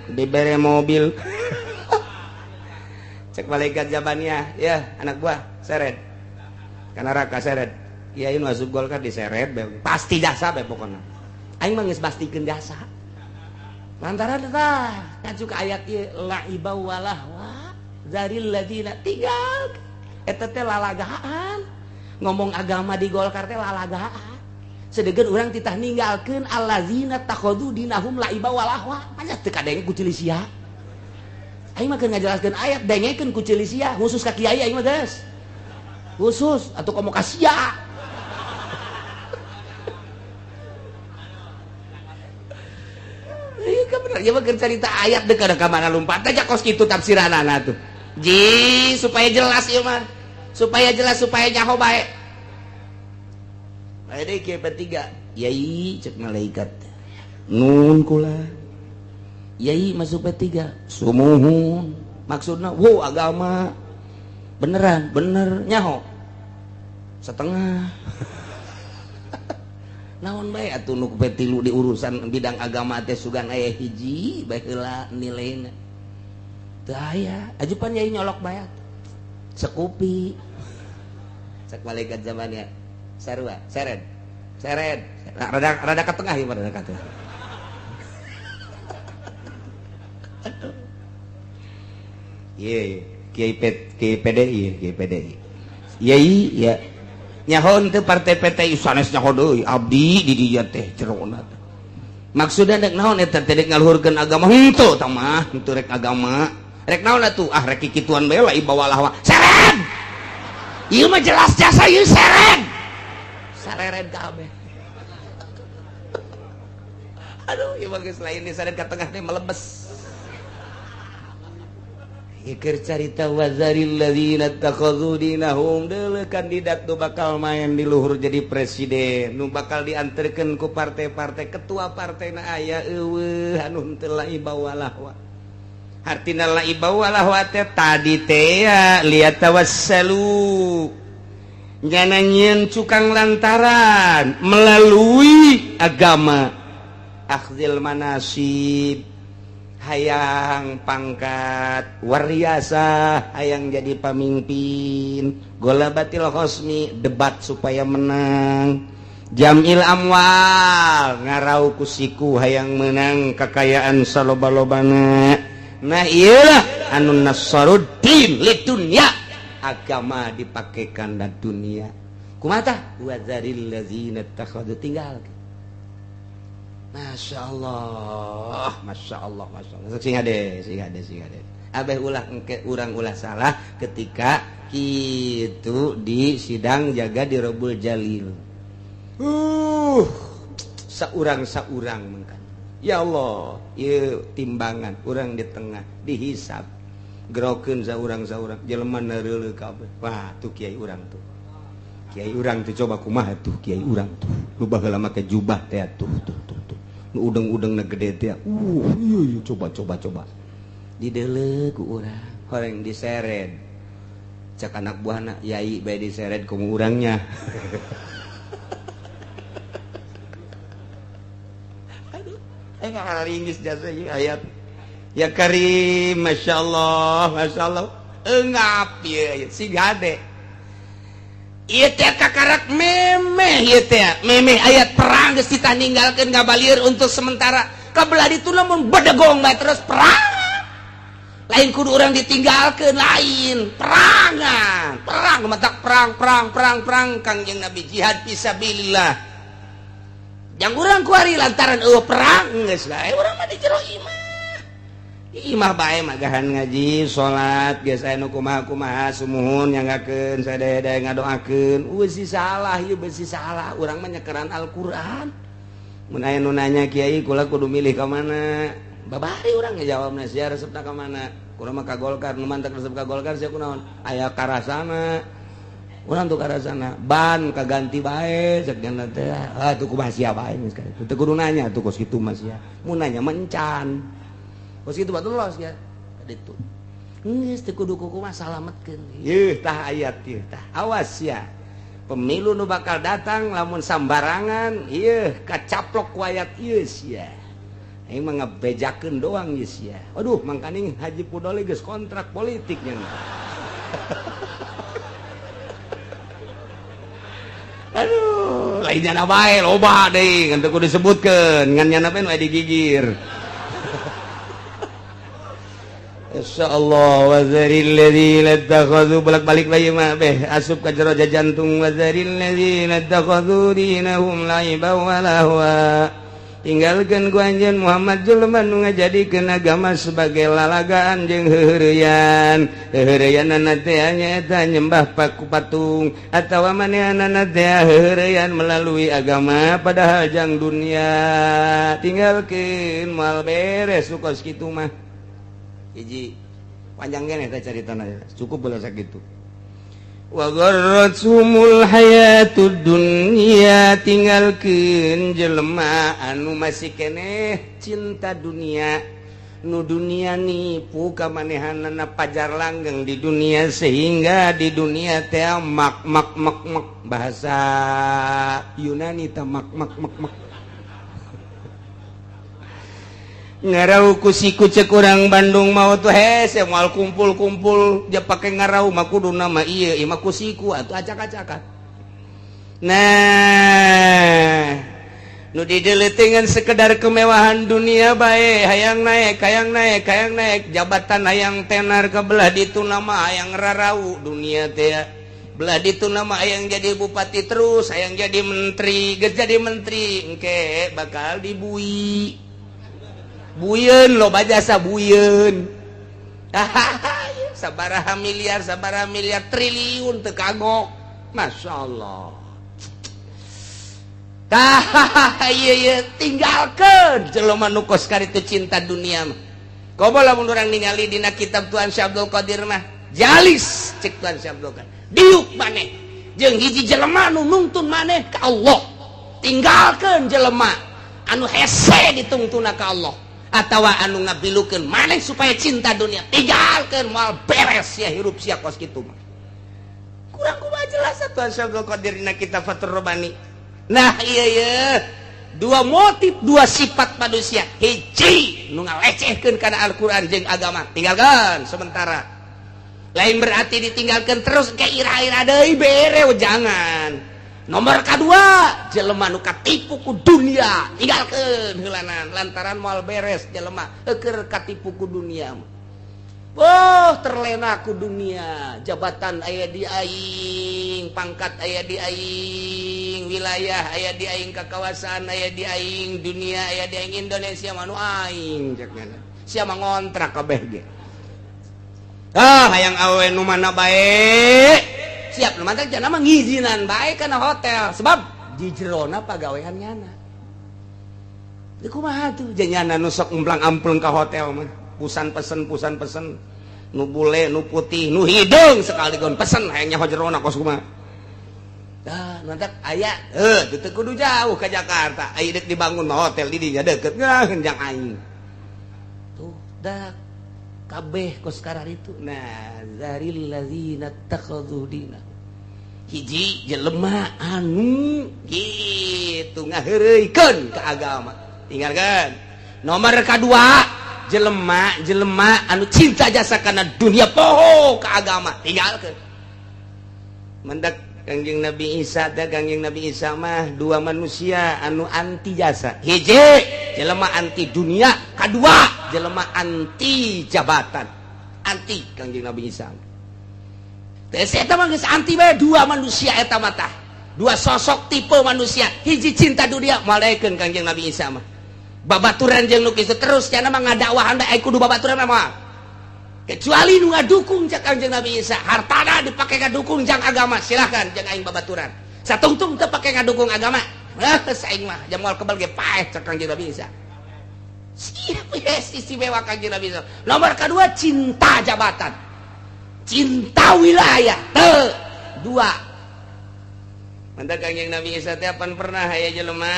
dibere mobil. Cek malaikat Jabaniyah, ya anak buah seret. Ka neraka seret. Kiai nu asup Golkar diseret pasti jasa be pokona. Aing mah geus pastikeun jasa. Lantaran tah ngacu ka ayat ieu la'iba walahwa dzaril ladzina tinggal eta teh lalagaan. Ngomong agama di Golkar teh lalagaan. Sedegeun urang titah ninggalkeun allazina takhadhu dinahum la'iba walahwa. Manya teu kadenge ku ceuli sia. Aing mah keur ngajelaskeun ayat dengekeun ku ceuli sia, khusus ka kiai aing mah geus. Khusus atuh komo ka sia. Ieu kan bener ieu mah keur carita ayat deuk ka mana lumpat aja kos kitu tafsiranana tuh. Ji supaya jelas ieu mah. Supaya jelas supaya nyaho bae. Bae deui kieu P3. Yai cek malaikat. Nun kula. Yai masuk P3. Sumuhun. Maksudna wow agama. Beneran, bener nyaho. Setengah. Naon bae atuh nu P3 di urusan bidang agama teh sugan aya hiji bae heula nilaina. Teu aya, ajupan yai nyolok bae atuh. Sekupi. Cek malaikat zamannya sarua seret seret rada rada ke tengah ya, rada ke tengah. Iya, Kiai PDI, Kiai PDI. Yai ya. Nyaho teu partai PTI sanes nyaho deui abdi di dieu teh jerona teh. Maksudna dek naon eta teh dek ngaluhurkeun agama henteu tah mah, henteu rek agama. Rek naon atuh? Ah rek kikituan bae lah ibawa lahwa. Seret. Ieu mah jelas jasa ieu seret. Sareret kabeh. Aduh, ieu mah geus lain diseret ka tengah teh melebes. Iker carita wazaril ladzina takhadhu dinahum deuleu kandidat nu bakal main di luhur jadi presiden, nu bakal dianterkeun ku partai-partai ketua partena aya eueuh anu henteu laiba walahwa. Hartina laiba walahwa teh tadi teh liat tawassalu nyana nyieun cukang lantaran melalui agama akhzil manasib hayang pangkat wariasa hayang jadi pamimpin gola batil khosmi debat supaya menang jamil amwal ngarau kusiku hayang menang kekayaan saloba-lobana. Nah iyalah anu nasaruddin lidunya agama dipakaikan dan dunia kumata wazaril ladzina takhadhu tinggal. Masya Allah, Masya Allah, Masya Allah. Sing hade, sing hade, sing hade. Abeh ulah engke urang ulah salah ketika kitu di sidang jaga di Robul Jalil. Saurang-saurang mengkan. Ya Allah, ieu timbangan urang di tengah dihisab. Gerokeun saurang-saurang jelema neureuleuh kabeh. Wah, tuh kiai urang tuh. Kiai urang tuh coba kumaha tuh kiai urang tuh. Nu baheula make jubah teh tuh tuh tuh tuh. Nu udeng-udengna gede teh. Iya iya coba coba coba. Dideuleu ku urang, horeng diseret. Cek anak buahna, yai bae diseret ku urangnya. Aduh, ngaringis jasa ieu ayat. Ya Karim, Masya Allah, Masya Allah. Engap ieu sing hade. Ieu teh kakarak memeh ieu teh memeh ayat perang geus ditaninggalkeun ngabalir untuk sementara. Kabelah ditu lamun bedegong bae terus perang. Lain kudu urang ditinggalkeun lain, perangan. Perang matak perang perang perang perang Kangjeng Nabi jihad fisabilillah. Jang urang kuari lantaran eueuh perang geus bae urang mah di jero imah. Imah bae magahan ngaji salat geus aya nu kumaha-kumaha sumuhun nyanggakeun sadaya-daya ngadoakeun beusi salah ieu beusi salah urang mah nyekeran Al-Qur'an. Mun aya nu nanya kiai kula kudu milih ka mana babari urang ngejawabna sia resepna ka mana kula mah ka Golkar nu mantak resep ka Golkar sia kunaon aya karasana urang tuh karasana ban kaganti bae cek jana teh ah tuh kumaha sia bae geus teu kudu nanya tuh kos kitu mah sia mun nanya mencan kos kitu batu los ya kaditu geus teu kudu kumaha salametkeun yeuh tah ayat ieu tah awas ya pemilu nu bakal datang lamun sambarangan ieu kacaplok ku ayat ieu sia aing mah ngabejakeun doang ieu sia. Aduh mangkaning Haji Pudoli geus kontrak politiknya. Aduh lain nyana bae loba deui ngan teu kudu disebutkeun ngan nyana bae nu digigir. Insyaallah wazaril ladzina takhadhu bolak-balik lagi mah beh asup ka jero jantung wazaril ladzina takhadhu dinahum laiban wa lahwa. Tinggalkeun ku anjeun Muhammad jelema nu ngajadikeun agama sebagai lalagaan jeung heuheureyan. Heuheureyanana teh nyaeta nyembah paku patung atawa manehanana teh heuheureyan melalui agama padahal jang dunia. Tinggalkeun moal beres kos kitu mah. Hiji panjang keneh teh caritana cukup bola sakitu. Wa gharrathumul hayatud dunya tinggalkeun jelema anu masih keneh cinta dunia nu dunia nipu ka manehanana pajar langgeng di dunia sehingga di dunia teh mak mak mak mak bahasa Yunani teh mak mak mak mak ngarau ku siku cek urang Bandung mau tuh hese moal kumpul-kumpul dia pake ngarau mah kudu nama ieu ieu mah ku siku atuh acak-acakan. Nah nu dideuleuteunan sekedar kemewahan dunia bae hayang naik hayang naik hayang naik jabatan hayang tenar kebelah ditu nama hayang rarau dunia teh. Belah ditu nama hayang jadi bupati terus, hayang jadi menteri, geus jadi menteri engke bakal dibui. Buyeun loba jasa buyeun. Sabaraha miliar triliun teu kagok. Masya Allah. Tah ieu ieu tinggalkeun jelema nu kos karitu cinta dunia mah. Komo lamun urang ningali dina kitab Tuan Syekh Abdul Qadir mah, jalis cek Tuan Syekh Abdul Qadir. Diuk maneh jeung hiji jelema nu nungtun maneh ka Allah. Tinggalkeun jelema anu hese ditungtuna ka Allah atawa anu ngabilukeun maneh supaya cinta dunia. Tinggalkeun moal beres sia hirup sia kos kitu mah. Kurang kumaha jelas Tuan Syekh Abdul Qadir dina kitab Fathur Rabbani. Nah iya iya dua motif dua sifat manusia. Hiji nu ngalecehkeun kana Al-Qur'an jeung agama, tinggalkan sementara. Lain berarti ditinggalkan terus ke ira-ira deui bere, jangan. Nomor kedua jelema nu katipu ku dunia, tinggalkeun heulanan lantaran moal beres jelema keur katipu ku dunia. Oh terlena ku dunia, jabatan aya di aing, pangkat aya di aing, wilayah aya di aing, kekawasan aya di aing, dunia aya di aing, Indonesia mah nu aing cek nyana. Sia mah ngontrak kabeh ge. Ah hayang awe nu mana bae. Siap nu mantak cenah mah ngizinan bae kana hotel sebab di jerona pagawean nyana. Teu kumaha tuh nyana nu sok umplang-ampleng ka hotel mah. Pusan pesen nu bule nu putih nu hideung sekaligus pesen hayang nyaho jerona kos kumaha. Dah mantak aya heuh teu kudu jauh ka Jakarta aya deuk dibangun mah hotel di dinya deukeut ngah jang aing. Tuh dah kabeh kos kararitu. Nah zaril ladzina takhadhu dina. Hiji jelema anu kitu ngaheureuykeun ka agama tinggalkeun. Nomor kadua jelema anu cinta jasa karena dunia poho ke agama tinggalkeun. Mendak Kangjeng Nabi Isa teh Kangjeng Nabi Isa mah dua manusia anu anti jasa. Hiji jelema anti dunia, kadua jelema anti jabatan. Anti Kangjeng Nabi Isa. Teh eta mah geus anti bae dua manusia eta mah tah. Dua sosok tipe manusia, hiji cinta dunia malaikeun Kangjeng Nabi Isa mah. Babaturan jeung nu kitu terus cenah mah ngadakwahan bae kudu babaturan mah. Kecuali nu ngadukung cak Kangjeng Nabi Isa, hartana dipake ngadukung jang agama, silahkan jeung aing babaturan. Satungtung teu pake ngadukung agama, geus aing mah jam moal kebal ge paeh cak Kangjeng Nabi Isa. Siap istimewa Kangjeng Nabi Isa. Nomor kedua cinta jabatan. Cinta wilayah. Teu dua. Mantap Kangjeng Nabi Isa teh apan pernah aya jelema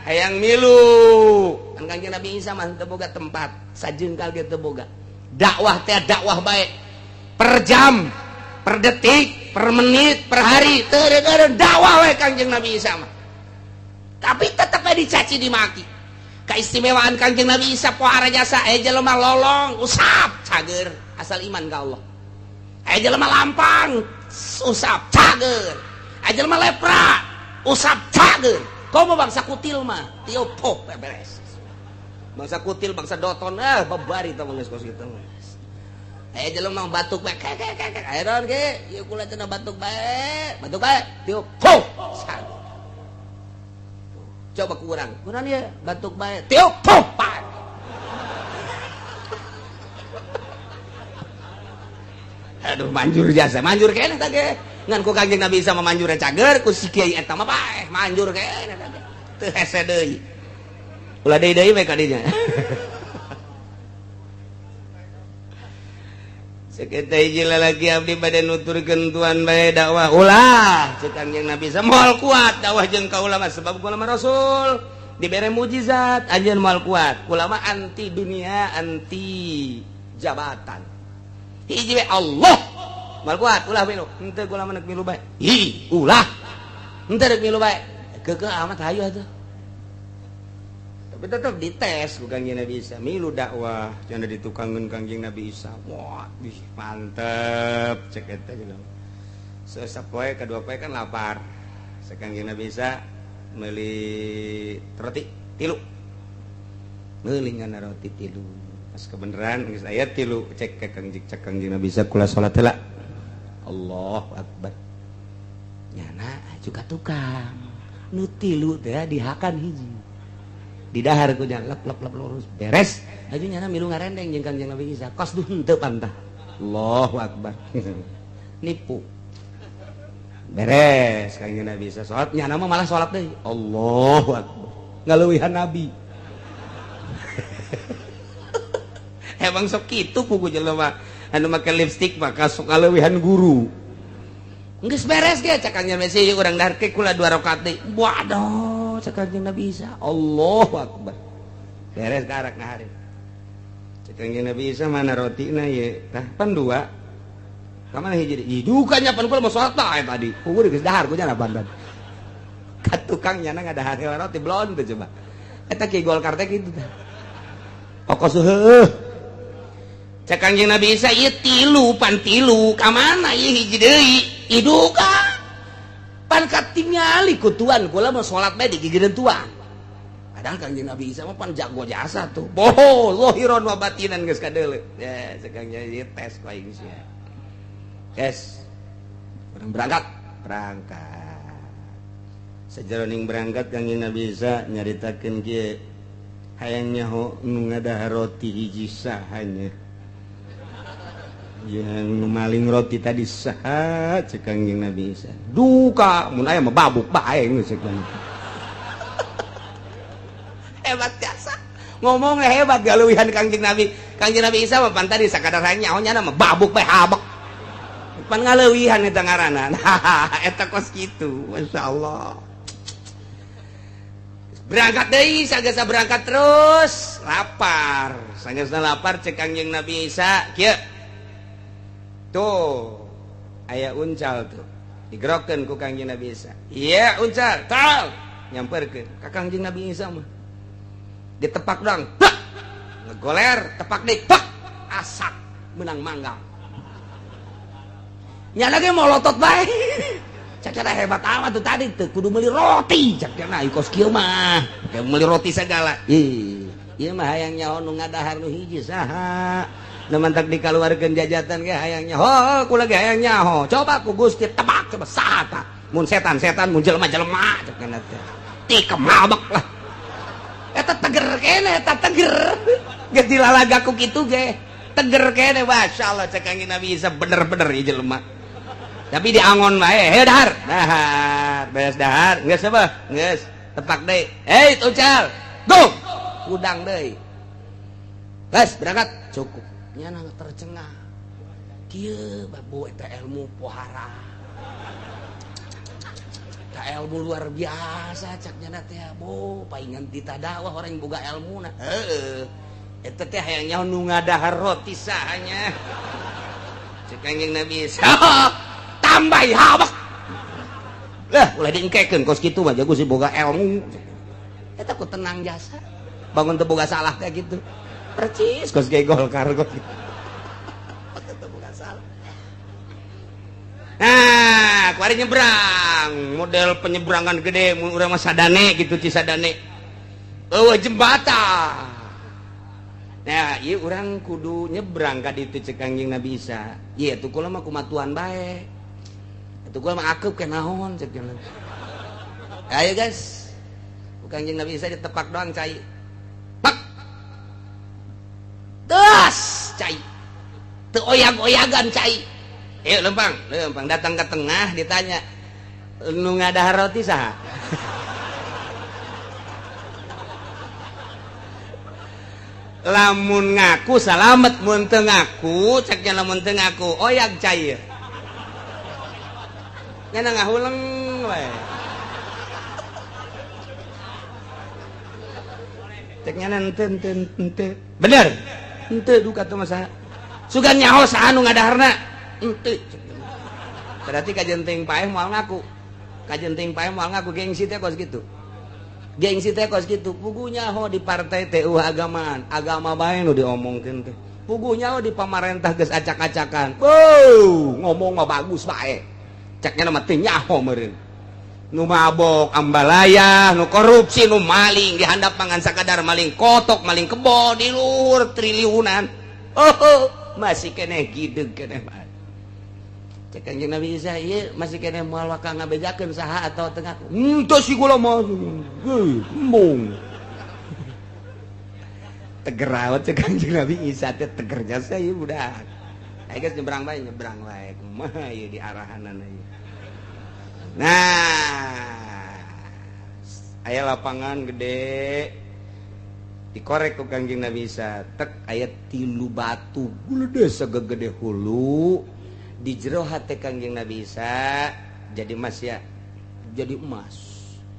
hayang milu. Kan Kangjeng Nabi Isa mah teu boga tempat, sajengkal ge teu boga. Dakwah teh dakwah bae. Per jam, per detik, per menit, per hari teu dakwah we Kangjeng Nabi Isa mah. Tapi tetep we dicaci dimaki. Keistimewaan Kangjeng Nabi Isa pohara jasa aya jelema lolong usap cager asal iman ka Allah. Aya jelema lampang usap cager. Aya jelema lepra usap cager. Komo bangsa kutil mah tiup pop beres. Bangsa kutil, bangsa doton babari tah geus kos kitu. Aya jelema batuk bae kek kek kek. Aya naon ge? Ieu kula cenah batuk bae. Batuk bae tiup pop. Coba kurang. Kurang ieu batuk bae tiup pop. Aduh manjur jasa, manjur keneh tah ge. Ngan ku Kangjeng Nabi Isa mah manjur cager, ku si kiai eta mah paeh manjur keneh tah ge. Teu hese deui. Ulah deui deui we ka dinya. Sakitu hiji lalaki abdi bade nuturkeun tuan bae dakwah. Ulah ceuk Kangjeng Nabi Isa moal kuat dakwah jeung kaula mah sebab kula mah rasul dibere mukjizat anjeun moal kuat. Kula mah anti dunia, anti jabatan. Hiji we Allah moal kuat ulah milu. Henteu kula mah milu bae. Hi ulah. Henteu rek milu bae. Keukeuh amat hayu atuh. Tapi tetap dites ku Kangjeng Nabi Isa. Milu dakwah cenah ditukangeun Kangjeng Nabi Isa. Wah, ih mantep cek eta gitu. Sapoe kadua poe kan lapar. Cek Kangjeng Nabi Isa meuli roti tilu. Meuli ngana roti tilu. Pas kebenaran geus aya tilu cek ka Kangjeng Nabi Isa kula salat heula. Allahu akbar. Nyana aju ka tukang. Nu tilu teh dihakan hiji. Didahar ku nya lep lep lep lurus beres. Aju nyana milu ngarendeng jeung Kangjeng Nabi Isa. Kos duh henteu pantah. Allahu akbar. Nipu. Beres Kangjeng Nabi Isa salat, nyana mah malah salat deui. Allahu akbar. Ngaleuwihan Nabi. Emang sok kitu pugu jelema anu make lipstik maka sok ngaleuwihan guru. Geus beres ge cak Kangjeng Nabi Isa urang dahar ke kula 2 rakaat deui. Waduh cak Kangjeng Nabi Isa. Allahu akbar. Beres karak ngahari. Cak Kangjeng Nabi Isa mana rotina ye? Tah pan dua. Ka mana hiji deui? Duka nya pan kula mah salat tah tadi. Pugu geus dahar ku nya bandan. Ka tukang nyana ngadahar roti blon teh coba. Eta ki Golkar teh kitu tah. Pokos heuh. Cak Kangjeng Nabi Isa ieu tilu pan tilu ka mana ieu hiji deui? Iduka. Pan katingali ku tuan kula mah salat bae digigireun tuan. Padahal Kangjeng Nabi Isa mah pan jago jasa tuh. Boho zahiran wa batinan geus kadeuleu. Ya cak Kangjeng ieu tes ku aing sia. Tes. Urang berangkat, berangkat. Sajeroning berangkat Kangjeng Nabi Isa nyaritakeun kieu hayang nyaho nu ngadahar roti hiji sahanya. Yang maling roti tadi saha cek Kangjeng Nabi Isa. Duka mun aya mah babuk bae geus cek. Hebat jasa. Ngomongnya hebat galeuwihan Kangjeng Nabi. Kangjeng Nabi Isa mah pan tadi sakadar nyaho nya mah babuk bae habek. Pan ngaleuwihan eta ngaranna. Eta kos kitu, masyaallah. Berangkat deui sagesa berangkat terus lapar. Sagesa lapar cek Kangjeng Nabi Isa kieu. Tuh aya uncal tuh digerokeun ku Kangjeng Nabi Isa. Iya uncal, tal nyamperkeun ka Kangjeng Nabi Isa mah. Ditepak doang, pak ngegoler, tepak deui, pak asak menang manggang. Nya lagi molotot bae. Cak cara hebat amat tuh tadi tuh kudu meuli roti cak cenah kos kieu mah. Kayak meuli roti segala. Ih, ieu mah hayang nyaho nu ngadahar nu hiji saha. Nu mantak dikaluarkeun jajatan ge hayang nyaho, kula ge hayang nyaho. Coba ku Gusti tebak coba saha tah. Mun setan-setan, mun jelema-jelema cek cenah teh. Ti kemabek lah. Eta teger kene, eta teger. Geus dilalaga ku kitu ge. Teger kene masyaallah cek Kangjeng Nabi Isa bener-bener ieu jelema. Tapi diangon bae, heuh dahar. Dahar, beres dahar, geus apa? Geus, tepak deui. Hei, uncal. Go. Udang deui. Geus berangkat, cukup. Nyana tercengah. Kieu babu eta ilmu pohara. Eta ilmu luar biasa cak nyana teh bo paingan ditadakwah orang boga ilmuna. Heeh. Eta teh hayang nyaho nu ngadahar roti sahanya. Cek Kangjeng Nabi Isa. Tambah habek. Lah ulah diengkekeun kos kitu mah jago sih boga ilmu. Eta ku tenang jasa. Bangun teu boga salah teh gitu. Percis kos ge Golkar kos. Teu boga salah. Nah, kuari nyebrang, model penyeberangan gede mun urang mah sadane gitu Cisadane. Eueuh jembatan. Nah, ieu urang kudu nyebrang ka ditu cek Kangjeng Nabi Isa. Ieu atuh kula mah kumatuan bae. Atuh kula mah akeup ke naon cek cenah. Ayo guys. Ku Kangjeng Nabi Isa ditepak doang cai. Pak. Das cai. Teu oyag-oyagan cai. Ayo lempang, lempang datang ke tengah ditanya, nu ngadahar roti saha? Lamun ngaku salamet, mun teu ngaku cek nya lamun teu ngaku oyag cai. Nya ngahuleng we. Cek nya henteu henteu henteu. Bener. Henteu duka teh mah saha. Sugan nyaho saha nu ngadaharna? Henteu. Berarti kajenting paeh moal ngaku. Kajenting paeh moal ngaku gengsi teh kos kitu. Gengsi teh kos kitu. Puguh nyaho di partai teh eueuh agamaan, agama bae nu diomongkeun teh. Puguh nyaho di pamarentah geus acak-acakan. Wow, ngomong mah bagus bae. Ceknya mah teu nyaho meureun. Nu mabok ambalaya, nu korupsi, nu maling dihandap pangan sakadar maling kotok, maling kebo di luhur triliunan. Oh, masih keneh gideg keneh bae. Cek Kanjeng Nabi Isa ieu masih keneh moal waka ngabejakeun saha atawa teu ngaku. Henteu si kula mah. Heuh, embung. Teger awet cek Kanjeng Nabi Isa teh teger jasa ieu budak. Ayo geus nyebrang bae kumaha ieu di arahanana ieu. Nah, aya lapangan gede dikorek ku Kanjeng Nabi Isa tek aya 3 batu gede sagede hulu. Di jero hate Kangjeng Nabi Isa jadi emas ya, jadi emas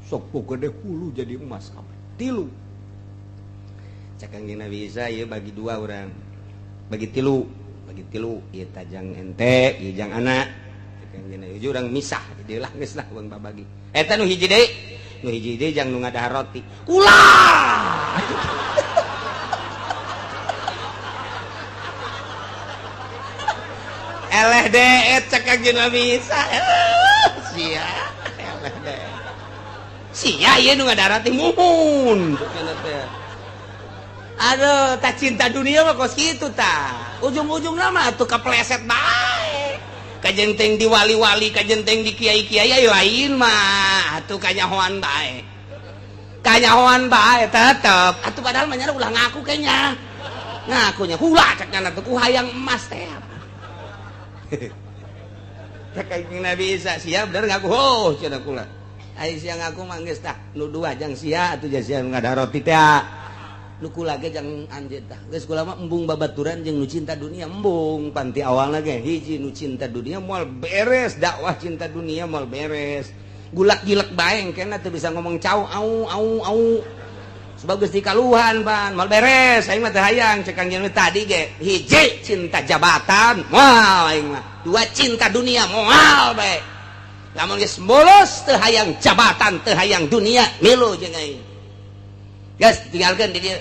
sok gede hulu jadi emas kabeh 3. Cek Kangjeng Nabi Isa ieu bagi 2 urang, bagi tilu ieu tajang ente ieu jang anak. Cek Kangjeng Nabi Isa urang misah jadi lah geus lah urang babagi eta nu hiji deui, nu hiji deui jang nu ngadahar roti ulah. Eleh deet cek Kangjeng Nabi Isa. Sia eleh deet. Sia ieu nu ngadahar teh muhun. Aduh, tak cinta dunia mah kos kitu tah. Ujung-ujungna mah atuh kepleset bae. Kajenteng di wali-wali, kajenteng di kiai-kiai lain mah atuh kanyahoan bae. Kanyahoan bae tetep. Atuh padahal mah ulah ngaku kayaknya. Ngakunya ulah cek nyana tuh ku hayang emas teh. Cek Kanjeng Nabi Isa sia bener ngaku oh cenah kula. Ai sia ngaku mah geus tah nu dua jang sia atuh sia ngadahar roti teh. Nu kula ge jang anjeun tah. Geus kula mah embung babaturan jeung nu cinta dunia embung panti awalna ge hiji nu cinta dunia moal beres dakwah cinta dunia moal beres. Gulak-gilek bae engkena teu bisa ngomong cau au au au. Sebab geus dikaluhan pan moal beres aing mah teu hayang cek Kangjeng tadi ge hiji cinta jabatan moal aing mah, 2 cinta dunia moal bae. Lamun geus bolos teu hayang jabatan teu hayang dunia milu jeung aing. Geus tinggalkeun di dieu.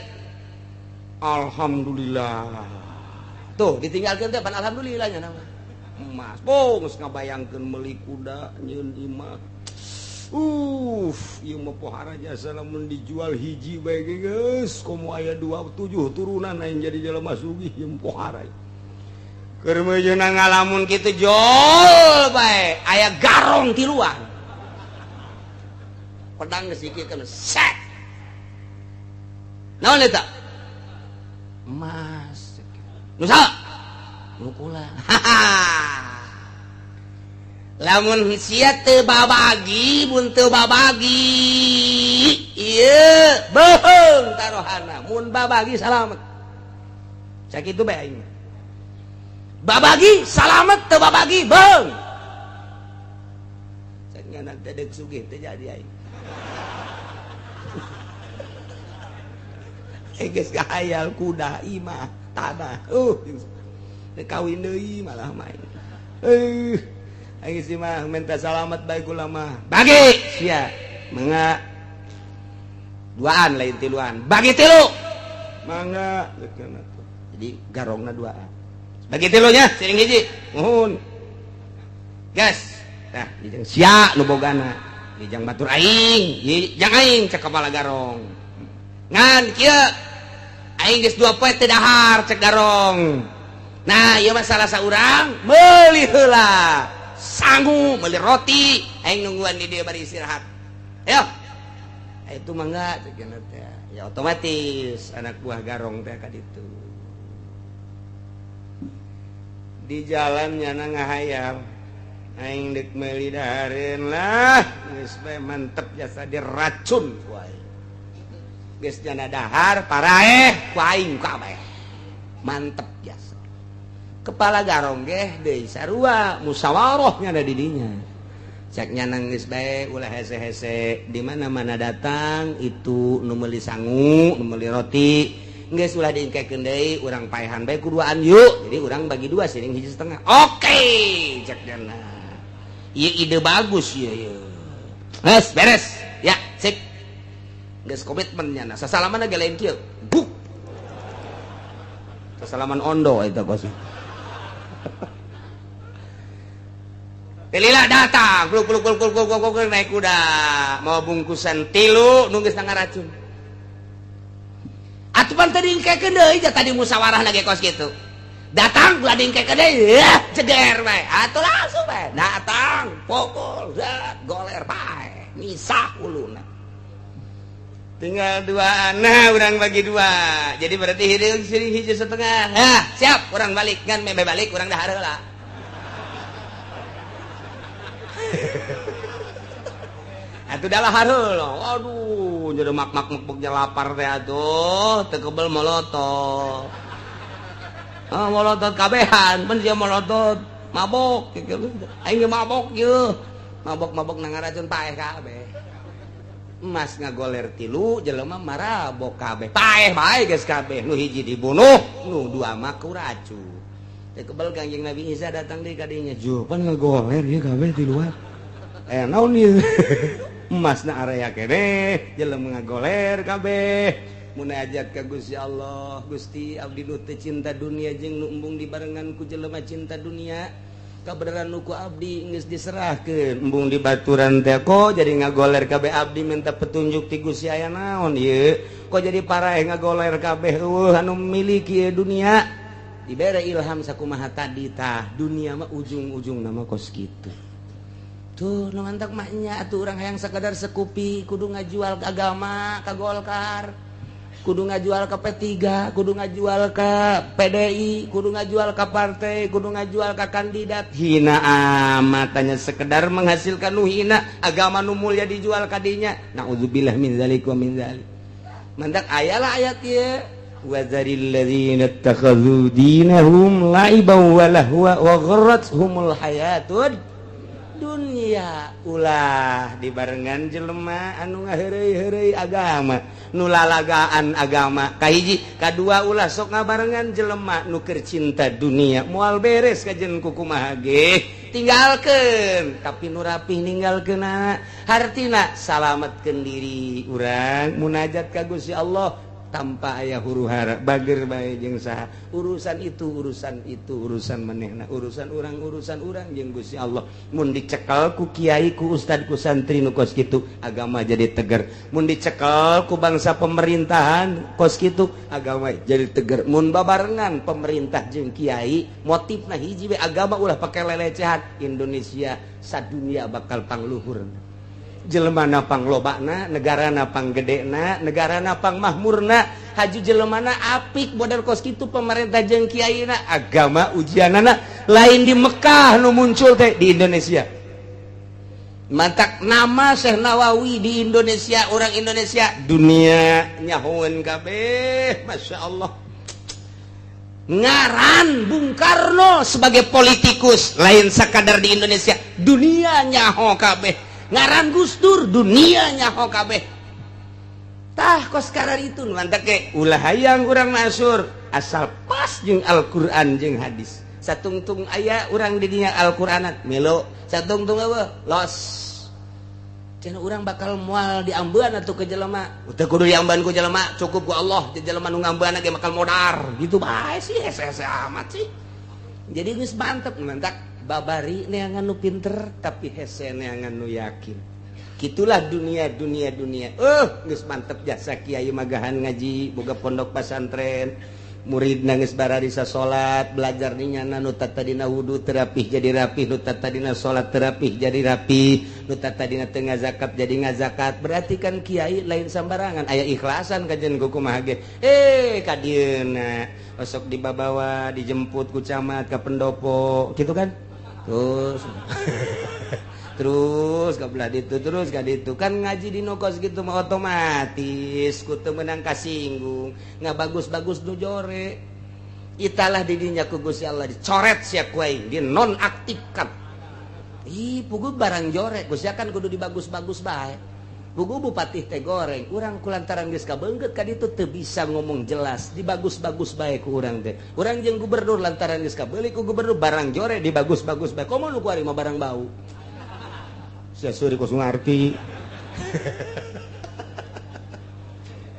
Alhamdulillah. Tuh ditinggalkeun teh pan alhamdulillah nya mah. Emas bong geus ngabayangkeun meuli kuda nyieun imah. Ieu mah pohara jasa lamun dijual hiji bae geus komo aya 27 turunan aing jadi jelema sugih ieu pohara. Keur meujeuhna ngalamun kitu jol bae aya garong tiluan. Pedang geus dikikeun set. Naon eta? Emas. Nu saha? Nu kula. Lamun sia teu babagi mun teu babagi ieu beuheung tarohana mun babagi salamet. Sakitu bae aing. Babagi salamet teu babagi beuheung. Cek ngana teh deuk sugih teu jadi aing. Geus kahayal kuda imah tanah teu kawin deui malah main. Aing sih mah minta salamat bae kula mah. Bagi sia mangga duaan lain tiluan. Bagi tilu. Mangga jadi garongna duaan. Bagi tilunya siring hiji. Nuhun. Gas. Tah dijang sia nu bogana. Dijang batur aing, jang aing cek kepala garong. Ngan kieu aing geus 2 poe teu dahar cek garong. Nah, ieu mah salah saurang meuli heula. Sangu meuli roti aing nungguan di dieu bari istirahat. Ayo. Itu mangga cek teh. Ya otomatis anak buah garong teh ka ditu. Di jalan nyana ngahayal aing deuk meuli dahareun lah geus bae mantep jasa diracun ku aing. Geus nyana dahar paraeh ku aing kabeh. Mantep jasa. Kepala garong geh deui sarua musyawarah nyana di dinya. Cek nyana geus bae ulah hese-hese di mana-mana datang itu nu meuli sangu, nu meuli roti geus ulah diingkekeun deui urang paehan bae kuduaan yuk. Jadi urang bagi 2 siring 1,5. Oke, cek nyana. Ieu ide bagus ieu ieu. Geus beres. Ya, sip. Geus komitmen nyana. Sasalaman ge lain kieu. Buk. Sasalaman ondo eta kos. Lila datang, pluk pluk pluk pluk pluk pluk naik kuda, mau bungkusan tilu nu geus ngaracun. Atuh pan tadi ingkekeun deui tadi musyawarah lagi kos kitu. Datang lading kayak gede ya, ceger bae. Atuh langsung bae. Datang, pukul, zat, goler bae. Misah uluna. Tinggal dua anak, urang bagi dua. Jadi berarti hideung sini hiji setengah. Hah, siap, urang balik kan meme balik urang dahar heula. Atuh dah heula. Aduh, jadi mak-mak mekbeknya lapar teh atuh, teu kebel molotot. Ah, molotot kabehan, pan sia molotot, mabok aing ge mabok ieu. Mabok-mabok nang racun paeh kabeh. Emas ngagoler tilu, jelema marabok kabeh. Paeh bae geus kabeh, nu hiji dibunuh, nu dua mah ku racun. Teu kebel Kangjeng Nabi Isa datang deui ka dinya. Juh, pan ngagoler ieu kabeh tiluan. Naon ieu? Emasna area keneh, jelema ngagoler kabeh. Munajat ka Gusti Allah, Gusti abdi nu teu cinta dunia jeung nu embung dibarengan ku jelema cinta dunia. Kabeneran nu ku abdi geus diserahkeun, embung di baturan teh kok jadi ngagoler kabeh abdi minta petunjuk ti Gusti aya naon ieu? Kok jadi paraeh ngagoler kabeh eueuh anu miliki dunia? Dibere ilham sakumaha tadi tah, dunia mah ujung-ujungna mah kos kitu. Tuh nu mantak mah nya atuh urang hayang sakadar sekupi kudu ngajual ke agama ka Golkar, kudu ngajual ke P3, kudu ngajual ke PDI, kudu ngajual ke partai, kudu ngajual ke kandidat. Hina amat tanya sekedar menghasilkan nu hina, agama nu mulia dijual kadinya. Nauzubillah min zalik wa min zalik. Mantak ayalah ayat ieu. Wa zaril ladzina ittakhadhu dinahum la'iban wa lahwa wa gharrathumul hayatud dunia. Ulah dibarengan jelema anu ngaheureuy-heureuy agama, nu lalagaan agama. Kahiji, kadua ulah sok ngabarengan jelema nu keur cinta dunia, moal beres kajen kukumaha ge. Tinggalkeun, tapi nu rapih ninggalkeunna. Hartina salametkeun diri urang munajat ka Gusti Allah tanpa aya huru-hara, bager bae jeung saha. Urusan itu, urusan itu, urusan manehna, urusan urang, urusan urang jeung Gusti Allah. Mun dicekel ku kiai, ku ustad, ku santri nu kos kitu, agama jadi tegar. Mun dicekel ku bangsa pemerintahan kos kitu, agama jadi tegar. Mun babarengan pemerintah jeung kiai, motifna hiji we, agama ulah pake lelecehan, Indonesia sadunia bakal pangluhur. Jelema panglobana, negara pang gedena, negara pang mahmurna, haju jelemana apik model kos kitu pemerintah jeung kiaina, agama ujianana lain di Mekah nu muncul teh di Indonesia. Mantak nama Syekh Nawawi di Indonesia, orang Indonesia dunia nyahoeun kabeh, Masya Allah. Ngaran Bung Karno sebagai politikus lain sakadar di Indonesia, dunia nyaho kabeh. Ngaran Gus Dur dunia nyaho kabeh. Tah kos karar itu mantak ge ulah hayang urang masur asal pas jeung Al-Qur'an jeung hadis. Satungtung aya urang di dinya Al-Qur'anat melo, satungtung eueuh los. Cenah urang bakal moal diambean atuh ke jelema. Teu kudu diambean ku jelema, cukup ku Allah. Di jelema nu ngambean ge bakal modar. Gitu bae sih, hese-hese amat sih. Jadi geus mantep mantak babari neangan nu pinter tapi hese neangan nu yakin. Gitulah dunia dunia dunia. Geus mantep jasa kiai magahan ngaji boga pondok pesantren, murid nangis bararisa salat, belajar dinyana nu tadina wudu terapih jadi rapih, nu tadina salat terapih jadi rapih, nu tadina teu ngazakat jadi ngazakat. Berarti kan kiai lain sambarangan, aya ikhlasan kajen kumaha ge. Ka dieuna osok dibabawa dijemput ku camat ka pendopo gitu kan. Terus terus ke belah ditu, terus ka ditu kan ngaji di nokos gitu mah otomatis ku teu meunang kasinggung, nggak bagus-bagus nu jore. Italah didinya ku Gusti Allah dicoret sia ku aing, dinonaktifkan. Ih, puguh barang jore Gusti kan kudu dibagus-bagus bae. Puguh bupati teh goreng, urang kulantaran geus kabeungkeut ka ditu teu bisa ngomong jelas, dibagus-bagus bae ku urang teh. Urang jeung gubernur lantaran geus kabeuli ku gubernur barang jore dibagus-bagus bae. Komo nu kuari mah barang bau. Sia suri kos ngarti.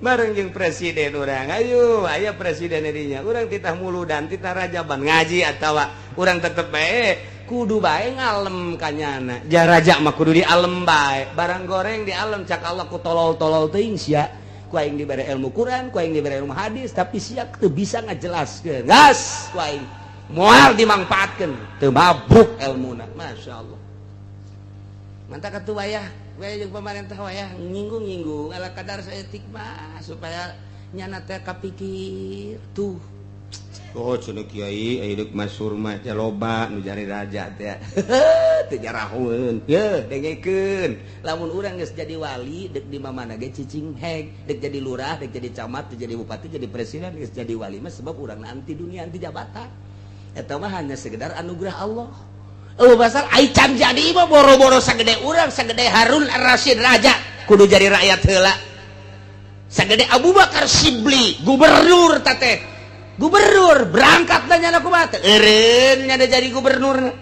Bareng jeung presiden urang, ayo aya presiden dinya. Urang titah muludan, titah rajaban ngaji atawa urang tetep bae kudu bae ngalem kanyana. Jaraja mah kudu dialem bae. Barang goreng dialem cak Allah ku tolol-tolol teuing sia. Ku aing dibere ilmu Quran, ku aing dibere ilmu hadis, tapi sia teu bisa ngajelaskeun. Gas ku aing. Moal dimangfaatkeun, teu mabuk elmuna. Masya Allah. Mantap atuh wayah, wayah jeung pamarentah wayah nyinggung-nyinggung ala kadar saeutik mah supaya nyana teh kapikir tuh. Oh cenah kiai aya deuk masyhur mah teh loba nu jari raja teh. Teu jarahoeun. Yeuh dengekeun. Lamun urang geus jadi wali deuk di mamana ge cicing heg, deuk jadi lurah, deuk jadi camat, deuk jadi bupati, jadi presiden geus jadi wali mah sebab urang anti dunia, anti jabatan. Eta mah hanya sekedar anugerah Allah. Oh basal ai can jadi mah boro-boro sagede urang, sagede Harun Ar-Rasyid raja kudu jadi rakyat heula. Sagede Abu Bakar Sibli gubernur teh. Gubernur berangkat nanya aku mah eureun nya jadi gubernur.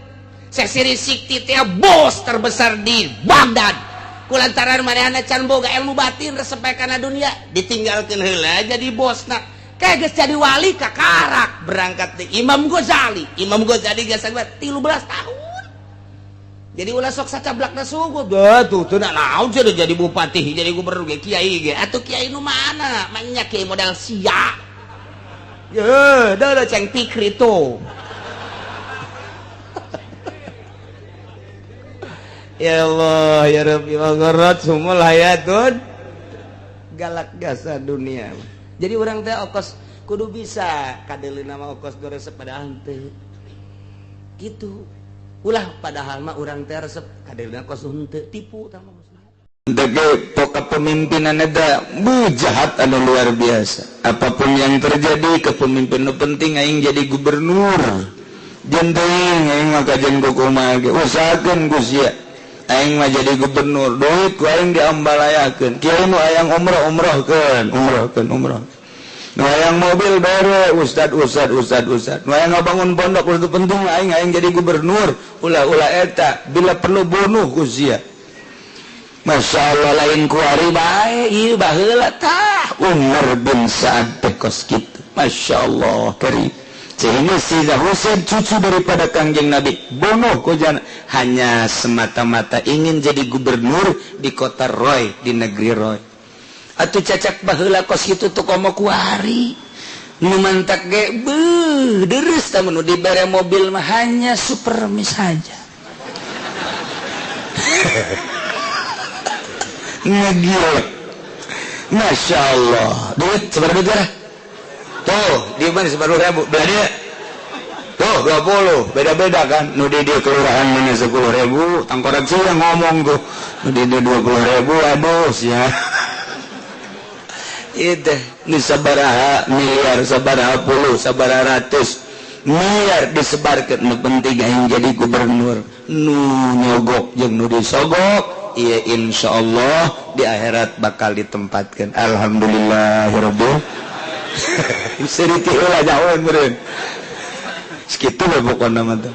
Sesiri Sikti teh bos terbesar di Baghdad. Kulantaran manehna can boga ilmu batin resep kana dunia ditinggalkeun heula jadi bosna. Kayak geus jadi wali kakarak berangkat di Imam Ghazali. Imam Ghazali geus 13 tahun. Jadi ulah sok sacablakna suguh. Tuh teu naon sia jadi bupati, jadi gubernur ge kiai ge. Atuh kiai nu mana? Manya kiai modal sia. Ya, dah lah ceng pikir itu. Ya Allah, ya Rabbi, wa gharat sumul hayatun galak gasa dunia. Jadi orang teh okos kudu bisa kadeulina mah okos go resep padahal henteu. Gitu. Ulah padahal mah urang teh resep kadeulina kos henteu tipu tah mah. Kepemimpinan ada jahat anu luar biasa. Apapun yang terjadi kepemimpinan penting aing jadi gubernur. Jeung teuing aing mah kajen kumaha ge usahakeun ku sia. Aing mah jadi gubernur, duit ku aing diambalayakeun. Kiai nu hayang umroh umrohkeun, umrohkeun umroh. Nu hayang mobil bere ustad ustad ustad ustad. Nu hayang ngabangun pondok itu penting aing aing jadi gubernur. Ulah-ulah eta bila perlu bunuh ku sia. Masya Allah lain kuari bae ieu baheula tah Umar bin Sa'ad teh kos kitu. Masya Allah karim. Sehingga Sayyidah Husain cucu daripada Kangjeng Nabi bunuh ku jana hanya semata-mata ingin jadi gubernur di kota Roy, di negeri Roy. Atuh cacak baheula kos kitu tuh komo kuari. Nu mantak ge beuh deres tah mun dibere mobil mah hanya supermi saja. Ngegilek. Masya Allah. Duit seberapa duit lah? Tuh, di mana 10.000? Belah dia. Tuh, 20. Beda-beda kan? Nu di dia kelurahan mana 10.000, tangkorak sih yang ngomong tuh. Nu di dia 20.000, aduh sia. Itu nu sabaraha miliar, sabaraha puluh, sabaraha ratus miliar disebarkeun. Nu penting aing jadi gubernur. Nu nyogok jeung nu disogok. Iya insya Allah di akhirat bakal ditempatkan. Alhamdulillahirabbil. Seriti heula jauh meureun. Sakitu we pokona mah teh.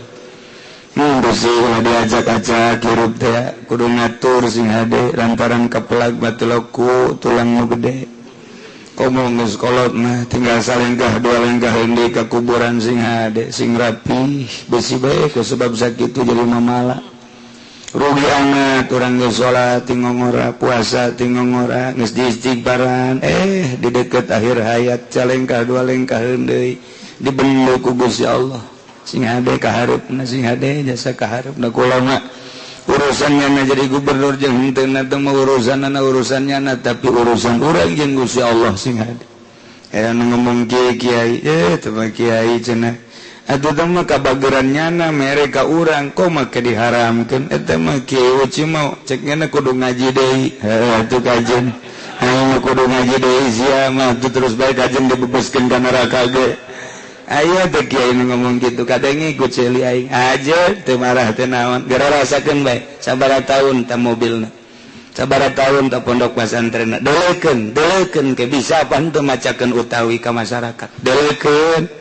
Besi ulah diajak-ajak hirup teh kudu ngatur sing hade lantaran kapelag batuloku tulang nu gede. Komo geus kolot mah tinggal salengkah dua lengkah deui ka kuburan sing hade sing rapi besi bae ku sebab sakitu jadi mamala. Rugi amat urang geus salat ti ngongora, puasa ti ngongora, geus diistighfaran, di deket akhir hayat calengkah dua lengkah deui dibendu ku Gusti Allah. Sing hade kahareupna, sing hade jasa kahareupna kula mah urusannya na jadi gubernur jeung henteu na teh mah urusanna urusannya na tapi urusan urang jeung Gusti Allah sing hade. Aya nu ngomong kiai kiai, teh mah kiai cenah. Atuh teh mah kabageran nyana mere ka urang kok make diharamkeun eta mah kiai uci mau cek nyana kudu ngaji deui heuh atuh kajen aing kudu ngaji deui sia mah atuh terus bae kajen dibebaskeun ka neraka ge aya teh kiai nu ngomong kitu kadenge ku ceuli aing aja teu marah teu naon geura rasakeun bae sabaraha taun ta mobilna sabaraha taun ta pondok pasantrenna deulekeun deulekeun ke bisa apa henteu macakeun utawi ka masyarakat deulekeun.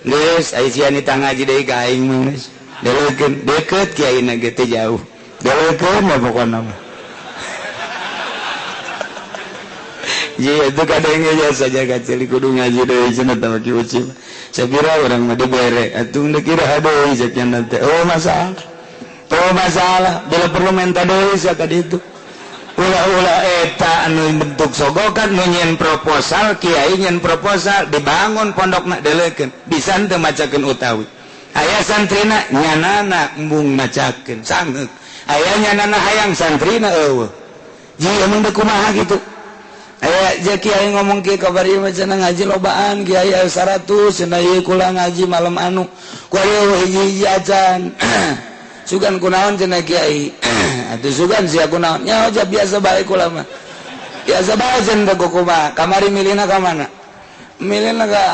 Geus ai sia nitah ngaji deui ka aing mah geus. Deulekeun deukeut kiaina ge teu jauh. Deulekeun mah pokona mah. Ji itu kadenge jasa jaga ceuli kudu ngaji deui cenah tah ki uci. Sapira urang mah dibere atuh deuk iraha deui cek nya teh. Oh masalah. Oh masalah, bila perlu menta deui sia ka ditu. Ulah-ulah eta anu bentuk sogokan nu nyen proposal kiai nyen proposal dibangun pondokna deulekeun bisa henteu macakeun utawi Aya santrina nyanana embung macakeun sangeuk. Aya nyanana hayang santrina eueuh. Ji emang teh kumaha kitu? Aya je kiai ngomong kieu kabar ieu mah cenah ngaji lobaan kiai 100 cenah ieu kula ngaji malam anu. Ku aya hiji-hiji acan. Sugan kunaon cenah kiai. Atuh sugan sia kunaon? Nya aja biasa bae kula mah. Biasa bae cenah kumaha. Kamari milihna ka mana? Milihna ka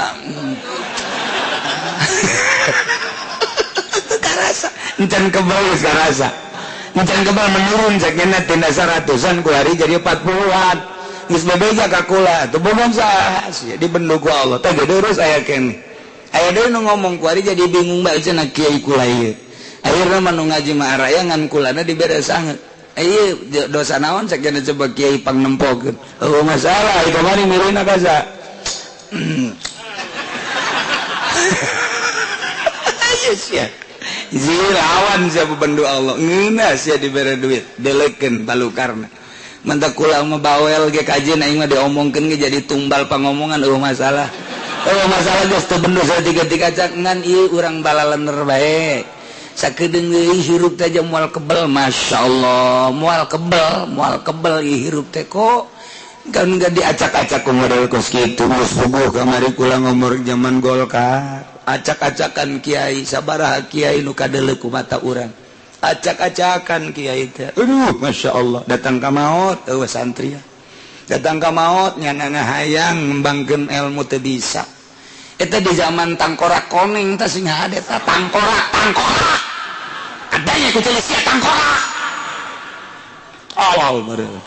karasa. Encan kebal geus karasa. Encan kebal menurun sakena tina 100-an ku hari jadi 40-an. Geus bebeja ka kula atuh bobong saha sia dibendu ku Allah. Teh geus aya keneh. Aya deui nu ngomong ku hari jadi bingung bae cenah kiai kula ieu. Akhirna mah nu ngaji mah araya ngan kulana dibere sanget. Ieu dosa naon sakena coba kiai pangnempokeun. Eueuh masalah ieu kamari milihna ka sa. Sia. Lawan sia bebendu Allah. Ngeunah sia dibere duit, delekeun balukarna. Mentak kula mah bawel ge kajeun aing mah diomongkeun ge jadi tumbal pangomongan eueuh masalah. Eueuh masalah geus teu bendu saeutik-eutik aca ngan ieu urang balalener bae. Sakedeung deui hirup teh moal kebel, masyaallah, moal kebel ieu hirup teh kok kan enggak diacak-acak ku model kos kitu. Geus puguh kamari kula ngomor zaman Golkar. Acak-acakan kiai sabaraha kiai nu kadeuleu ku mata urang. Acak-acakan kiai teh. Aduh, masya Allah. Datang ka maot eueuh santri. Datang ka maot nyanana hayang ngembangkeun ilmu teu bisa. Eta di zaman tangkorak koneng teh sing hade teh tangkorak, tangkorak. Adanya ku tulis sia tangkorak. Awal meureun.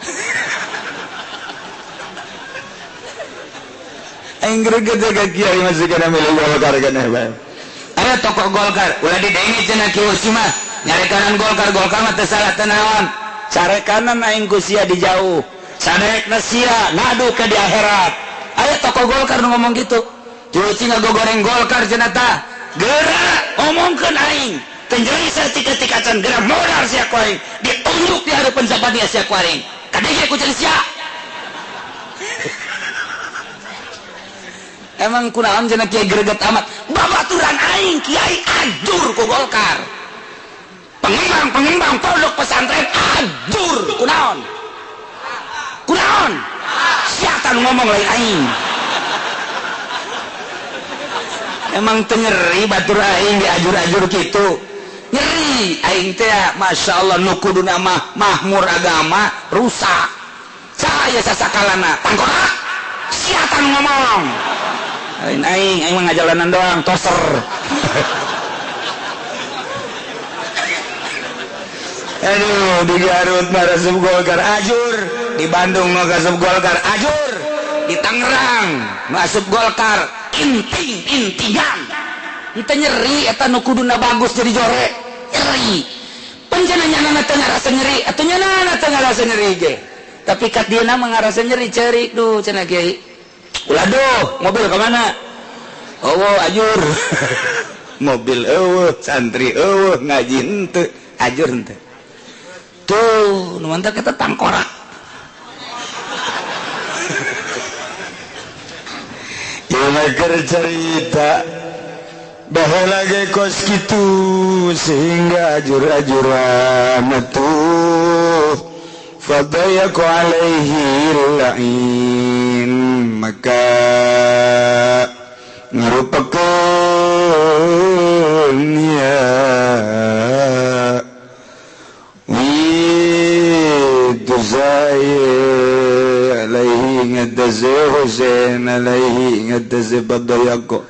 Aing greget ka kiai masih kana milih Golkar kana bae. Aya tokoh Golkar, ulah didenge cenah kieu mah. Nyarekanan Golkar, Golkar mah teu salah teu naon. Carekanan aing ku sia di jauh. Saderekna sia ngadu ke di akhirat. Aya tokoh Golkar nu ngomong gitu. Cuci ngagogoreng Golkar cenah tah. Geura omongkeun aing. Teu nyeri saeutik-eutik acan geura modal sia ku aing. Ditunjuk di hareupeun sapadia sia ku aing. Kadenge ku ceuli sia. Emang kunaon cenah kiai greget amat. Babaturan aing kiai ajur ku Golkar. Pengembang-pengembang pondok pesantren ajur kunaon. Kunaon? Sia nu ngomong lain aing. Emang teu nyeri batur aing diajur-ajur kitu. Nyeri aing teh masya Allah nu kuduna mah mahmur agama rusak. Saya sasakalana tangkorak. Sia nu ngomong. Lain aing, aing mah ngajalanan doang, toser. Aduh, di Garut mah resep Golkar ajur, di Bandung mah resep Golkar ajur, di Tangerang masuk Golkar inting intingan. Henteu nyeri eta nu kuduna bagus jadi jore, nyeri. Penjana nyanana teu ngarasa nyeri, atuh nyanana teu ngarasa nyeri ge. Tapi kat dieuna mah ngarasa nyeri ceurik duh cenah kiai. Ulah duh, mobil ke mana? Oh, ajur. Mobil eueuh, santri eueuh, ngaji henteu, ajur henteu. Tuh, nu mantap kita tangkorak. Ieu mah keur cerita baheula ge kos kitu sehingga ajur-ajuran atuh fadayaku alaihi la'in maka ngarupakeun ya witu zai alaihi ngadze Husain alaihi ngadze badayako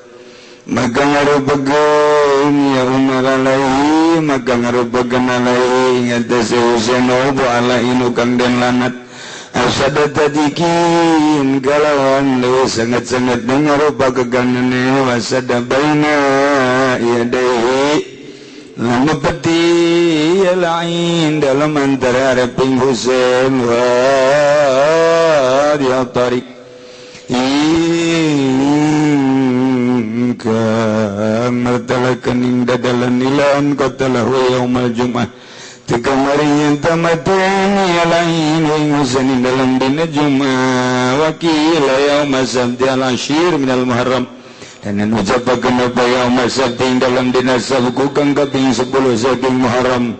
maka ngarupakeun ya Umar alaihi maka ngarupakeun alaihi ngadze Husain obo alaihi nu kang den lanat asada tadikin kalawan lu sangat-sangat mengarupa keganane wasada baina yadaihi lama peti lain dalam antara haraping Husain wa dia tarik ingka martalakan inda dalam nilan qatalahu yaumal jum'ah Tikamari tamateni lain Husain dalam dina Jumat wakila yauma sabti al-ashir minal Muharram Dan ucapakeun apa yaum sabti dalam dina sabtu kang kaping 10 saking Muharram.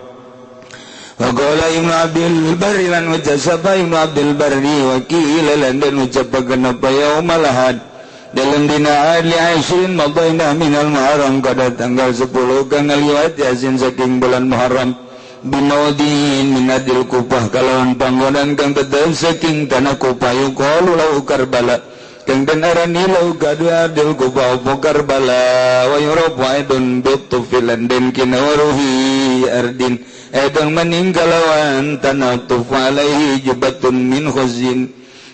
Wa qala Ibnu Abdul Barri lan ucap Ibnu Abdul Barri wa qila lan dan ucapakeun apa yaum ahad dalam dina ali ashrin madaina minal Muharram kada tanggal 10 kang ngaliwat yasin saking bulan Muharram binaudin minadil Kufah kalawan panggonan kang tetep saking tanah Kufah yuqalu lahu Karbala kang den arani lahu kadua adil Kufah apa Karbala wa yurabu aidun bitufilan den kinawaruhi ardin edang meningkalawan tanah tuf alaihi jubatun min khuzin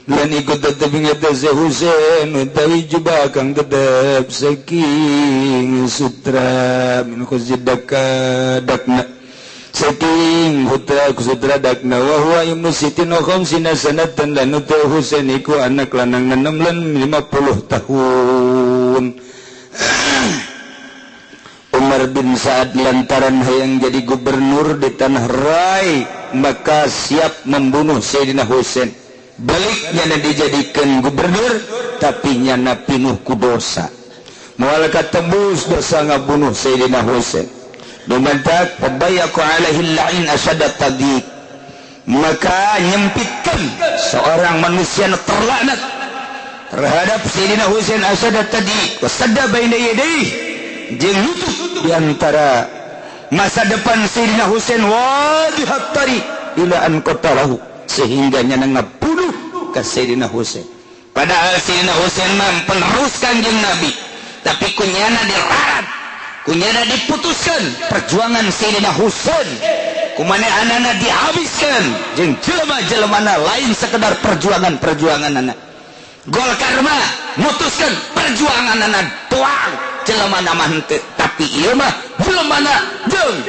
lan ikut tetep ngatasi Husain utawi jubah kang tetep saking sutra min khuzin daka dakna saking hutra sutra dakna wa huwa ibnu sitin wa khamsina sanatan lan utawi Husain iku anak lanang 6 lan 50 tahun. Umar bin Sa'ad lantaran hayang jadi gubernur di tanah Rai maka siap membunuh Sayyidina Husain. Balik nyana dijadikan gubernur tapi nyana pinuh ku dosa. Moal katembus dosa ngabunuh Sayyidina Husain. Dumantak tabayaqu alaihi la'in asyadat tadiq. Maka nyempitkan seorang manusia terlaknat terhadap Sayyidina Husain asyadat tadiq. Wasadda baina yadayhi jeung nutup di antara masa depan Sayyidina Husain wadihat tariq ila an qatalahu sehingga nyana ngabunuh ka Sayyidina Husain. Padahal Sayyidina Husain mah penerus Kanjeng Nabi, tapi kunyana dirarat, kunyana diputuskan perjuangan Sayyidina Husain, kumane anana dihabiskan jeung jelema-jelemana lain sekedar perjuangan-perjuangan anak. Golkar mah mutuskan perjuangan anak doang, jelema mah henteu, tapi ieu mah jelemana jeung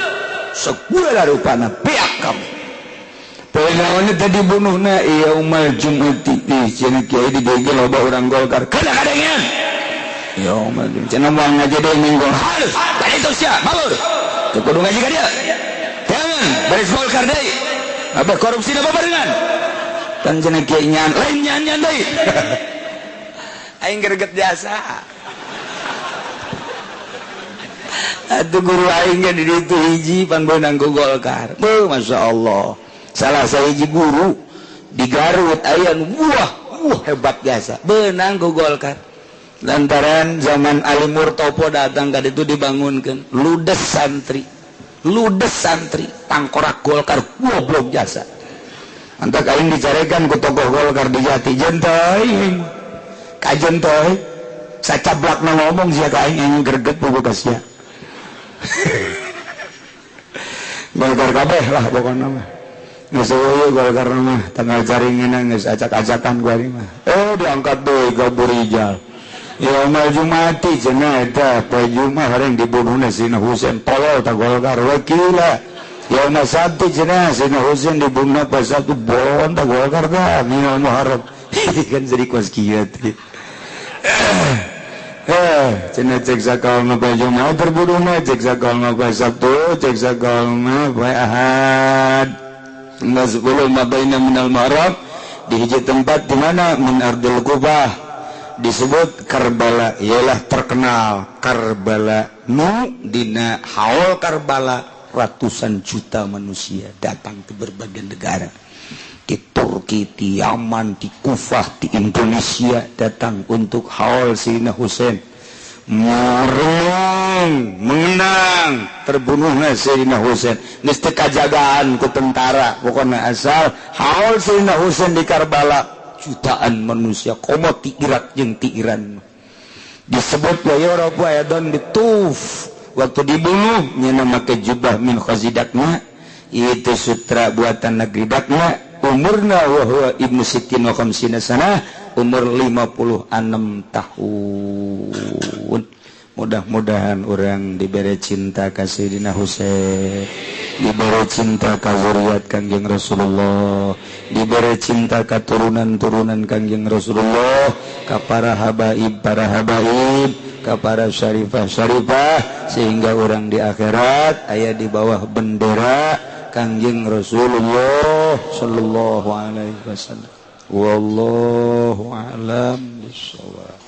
segala rupana beak kabeh. Poe tadi bunuhna yaumal Jum'ati ih cenah kiai digegel loba urang Golkar kada kadengean yaumal Jum'ati cenah moal ngaji deui minggu halus tadi itu sia malur teu kudu ngaji ka dieu jangan baris Golkar deui apa korupsi da babarengan kan cenah kiai nyan lain nyan-nyan deui aing greget jasa atuh guru aing ge di ditu hiji pan beunang ku Golkar beuh masyaallah. Salah sahiji guru di Garut aya nu wah hebat jasa beunang ku Golkar lantaran zaman Ali Murtopo datang ka ditu dibangunkeun ludes santri tangkorak Golkar goblok jasa antak aing dicarekan ku tokoh Golkar di Jati jentoy kajen toy sacablakna ngomong sia ka aing aing greget buku ka sia Golkar kabeh lah pokona mah geus eueuh Golkar mah tanggal jaringan geus acak-acakan gua mah diangkat deui ka Burijal yaumul Jumati cenah eta poe Jumat hareng dibunuhna Sayyidina Husain tolol ta Golkar wakila yaumul Sabti cenah Sayyidina Husain dibunuhna poe Sabtu bolon ta Golkar tah minal Muharram kan jadi kos kieu teh cenah cek sakalna poe Jumat terbunuhna cek sakalna poe Sabtu cek sakalna poe Ahad 10 mabaina minal Muharram di hiji tempat di mana min ardil Kufah disebut Karbala ialah terkenal Karbala nu dina haul Karbala ratusan juta manusia datang ke berbagai negara di Turki, di Yaman, di Kufah, di Indonesia datang untuk haul Sayyidina Husain merenung mengenang terbunuhnya Sayyidina Husain geus teu kajagaan ku tentara pokona asal haul Sayyidina Husain di Karbala jutaan manusia komo ti Irak jeung ti Iran disebut wa yurabu ayadon dituf waktu dibunuh nyana make jubah min khazidakna itu sutra buatan negeri Dakna umurna wa huwa ibnu sittin wa khamsina sanah umur 56 tahun. Mudah-mudahan orang diberi cinta ka Sayyidina Husain, diberi cinta ka zuriat Kangjeng Rasulullah, diberi cinta ka turunan-turunan Kangjeng Rasulullah, ka para habaib, ka para syarifah-syarifah, sehingga orang di akhirat aya di bawah bendera Kangjeng Rasulullah sallallahu alaihi wasallam. Wallahu a'lam bishawab.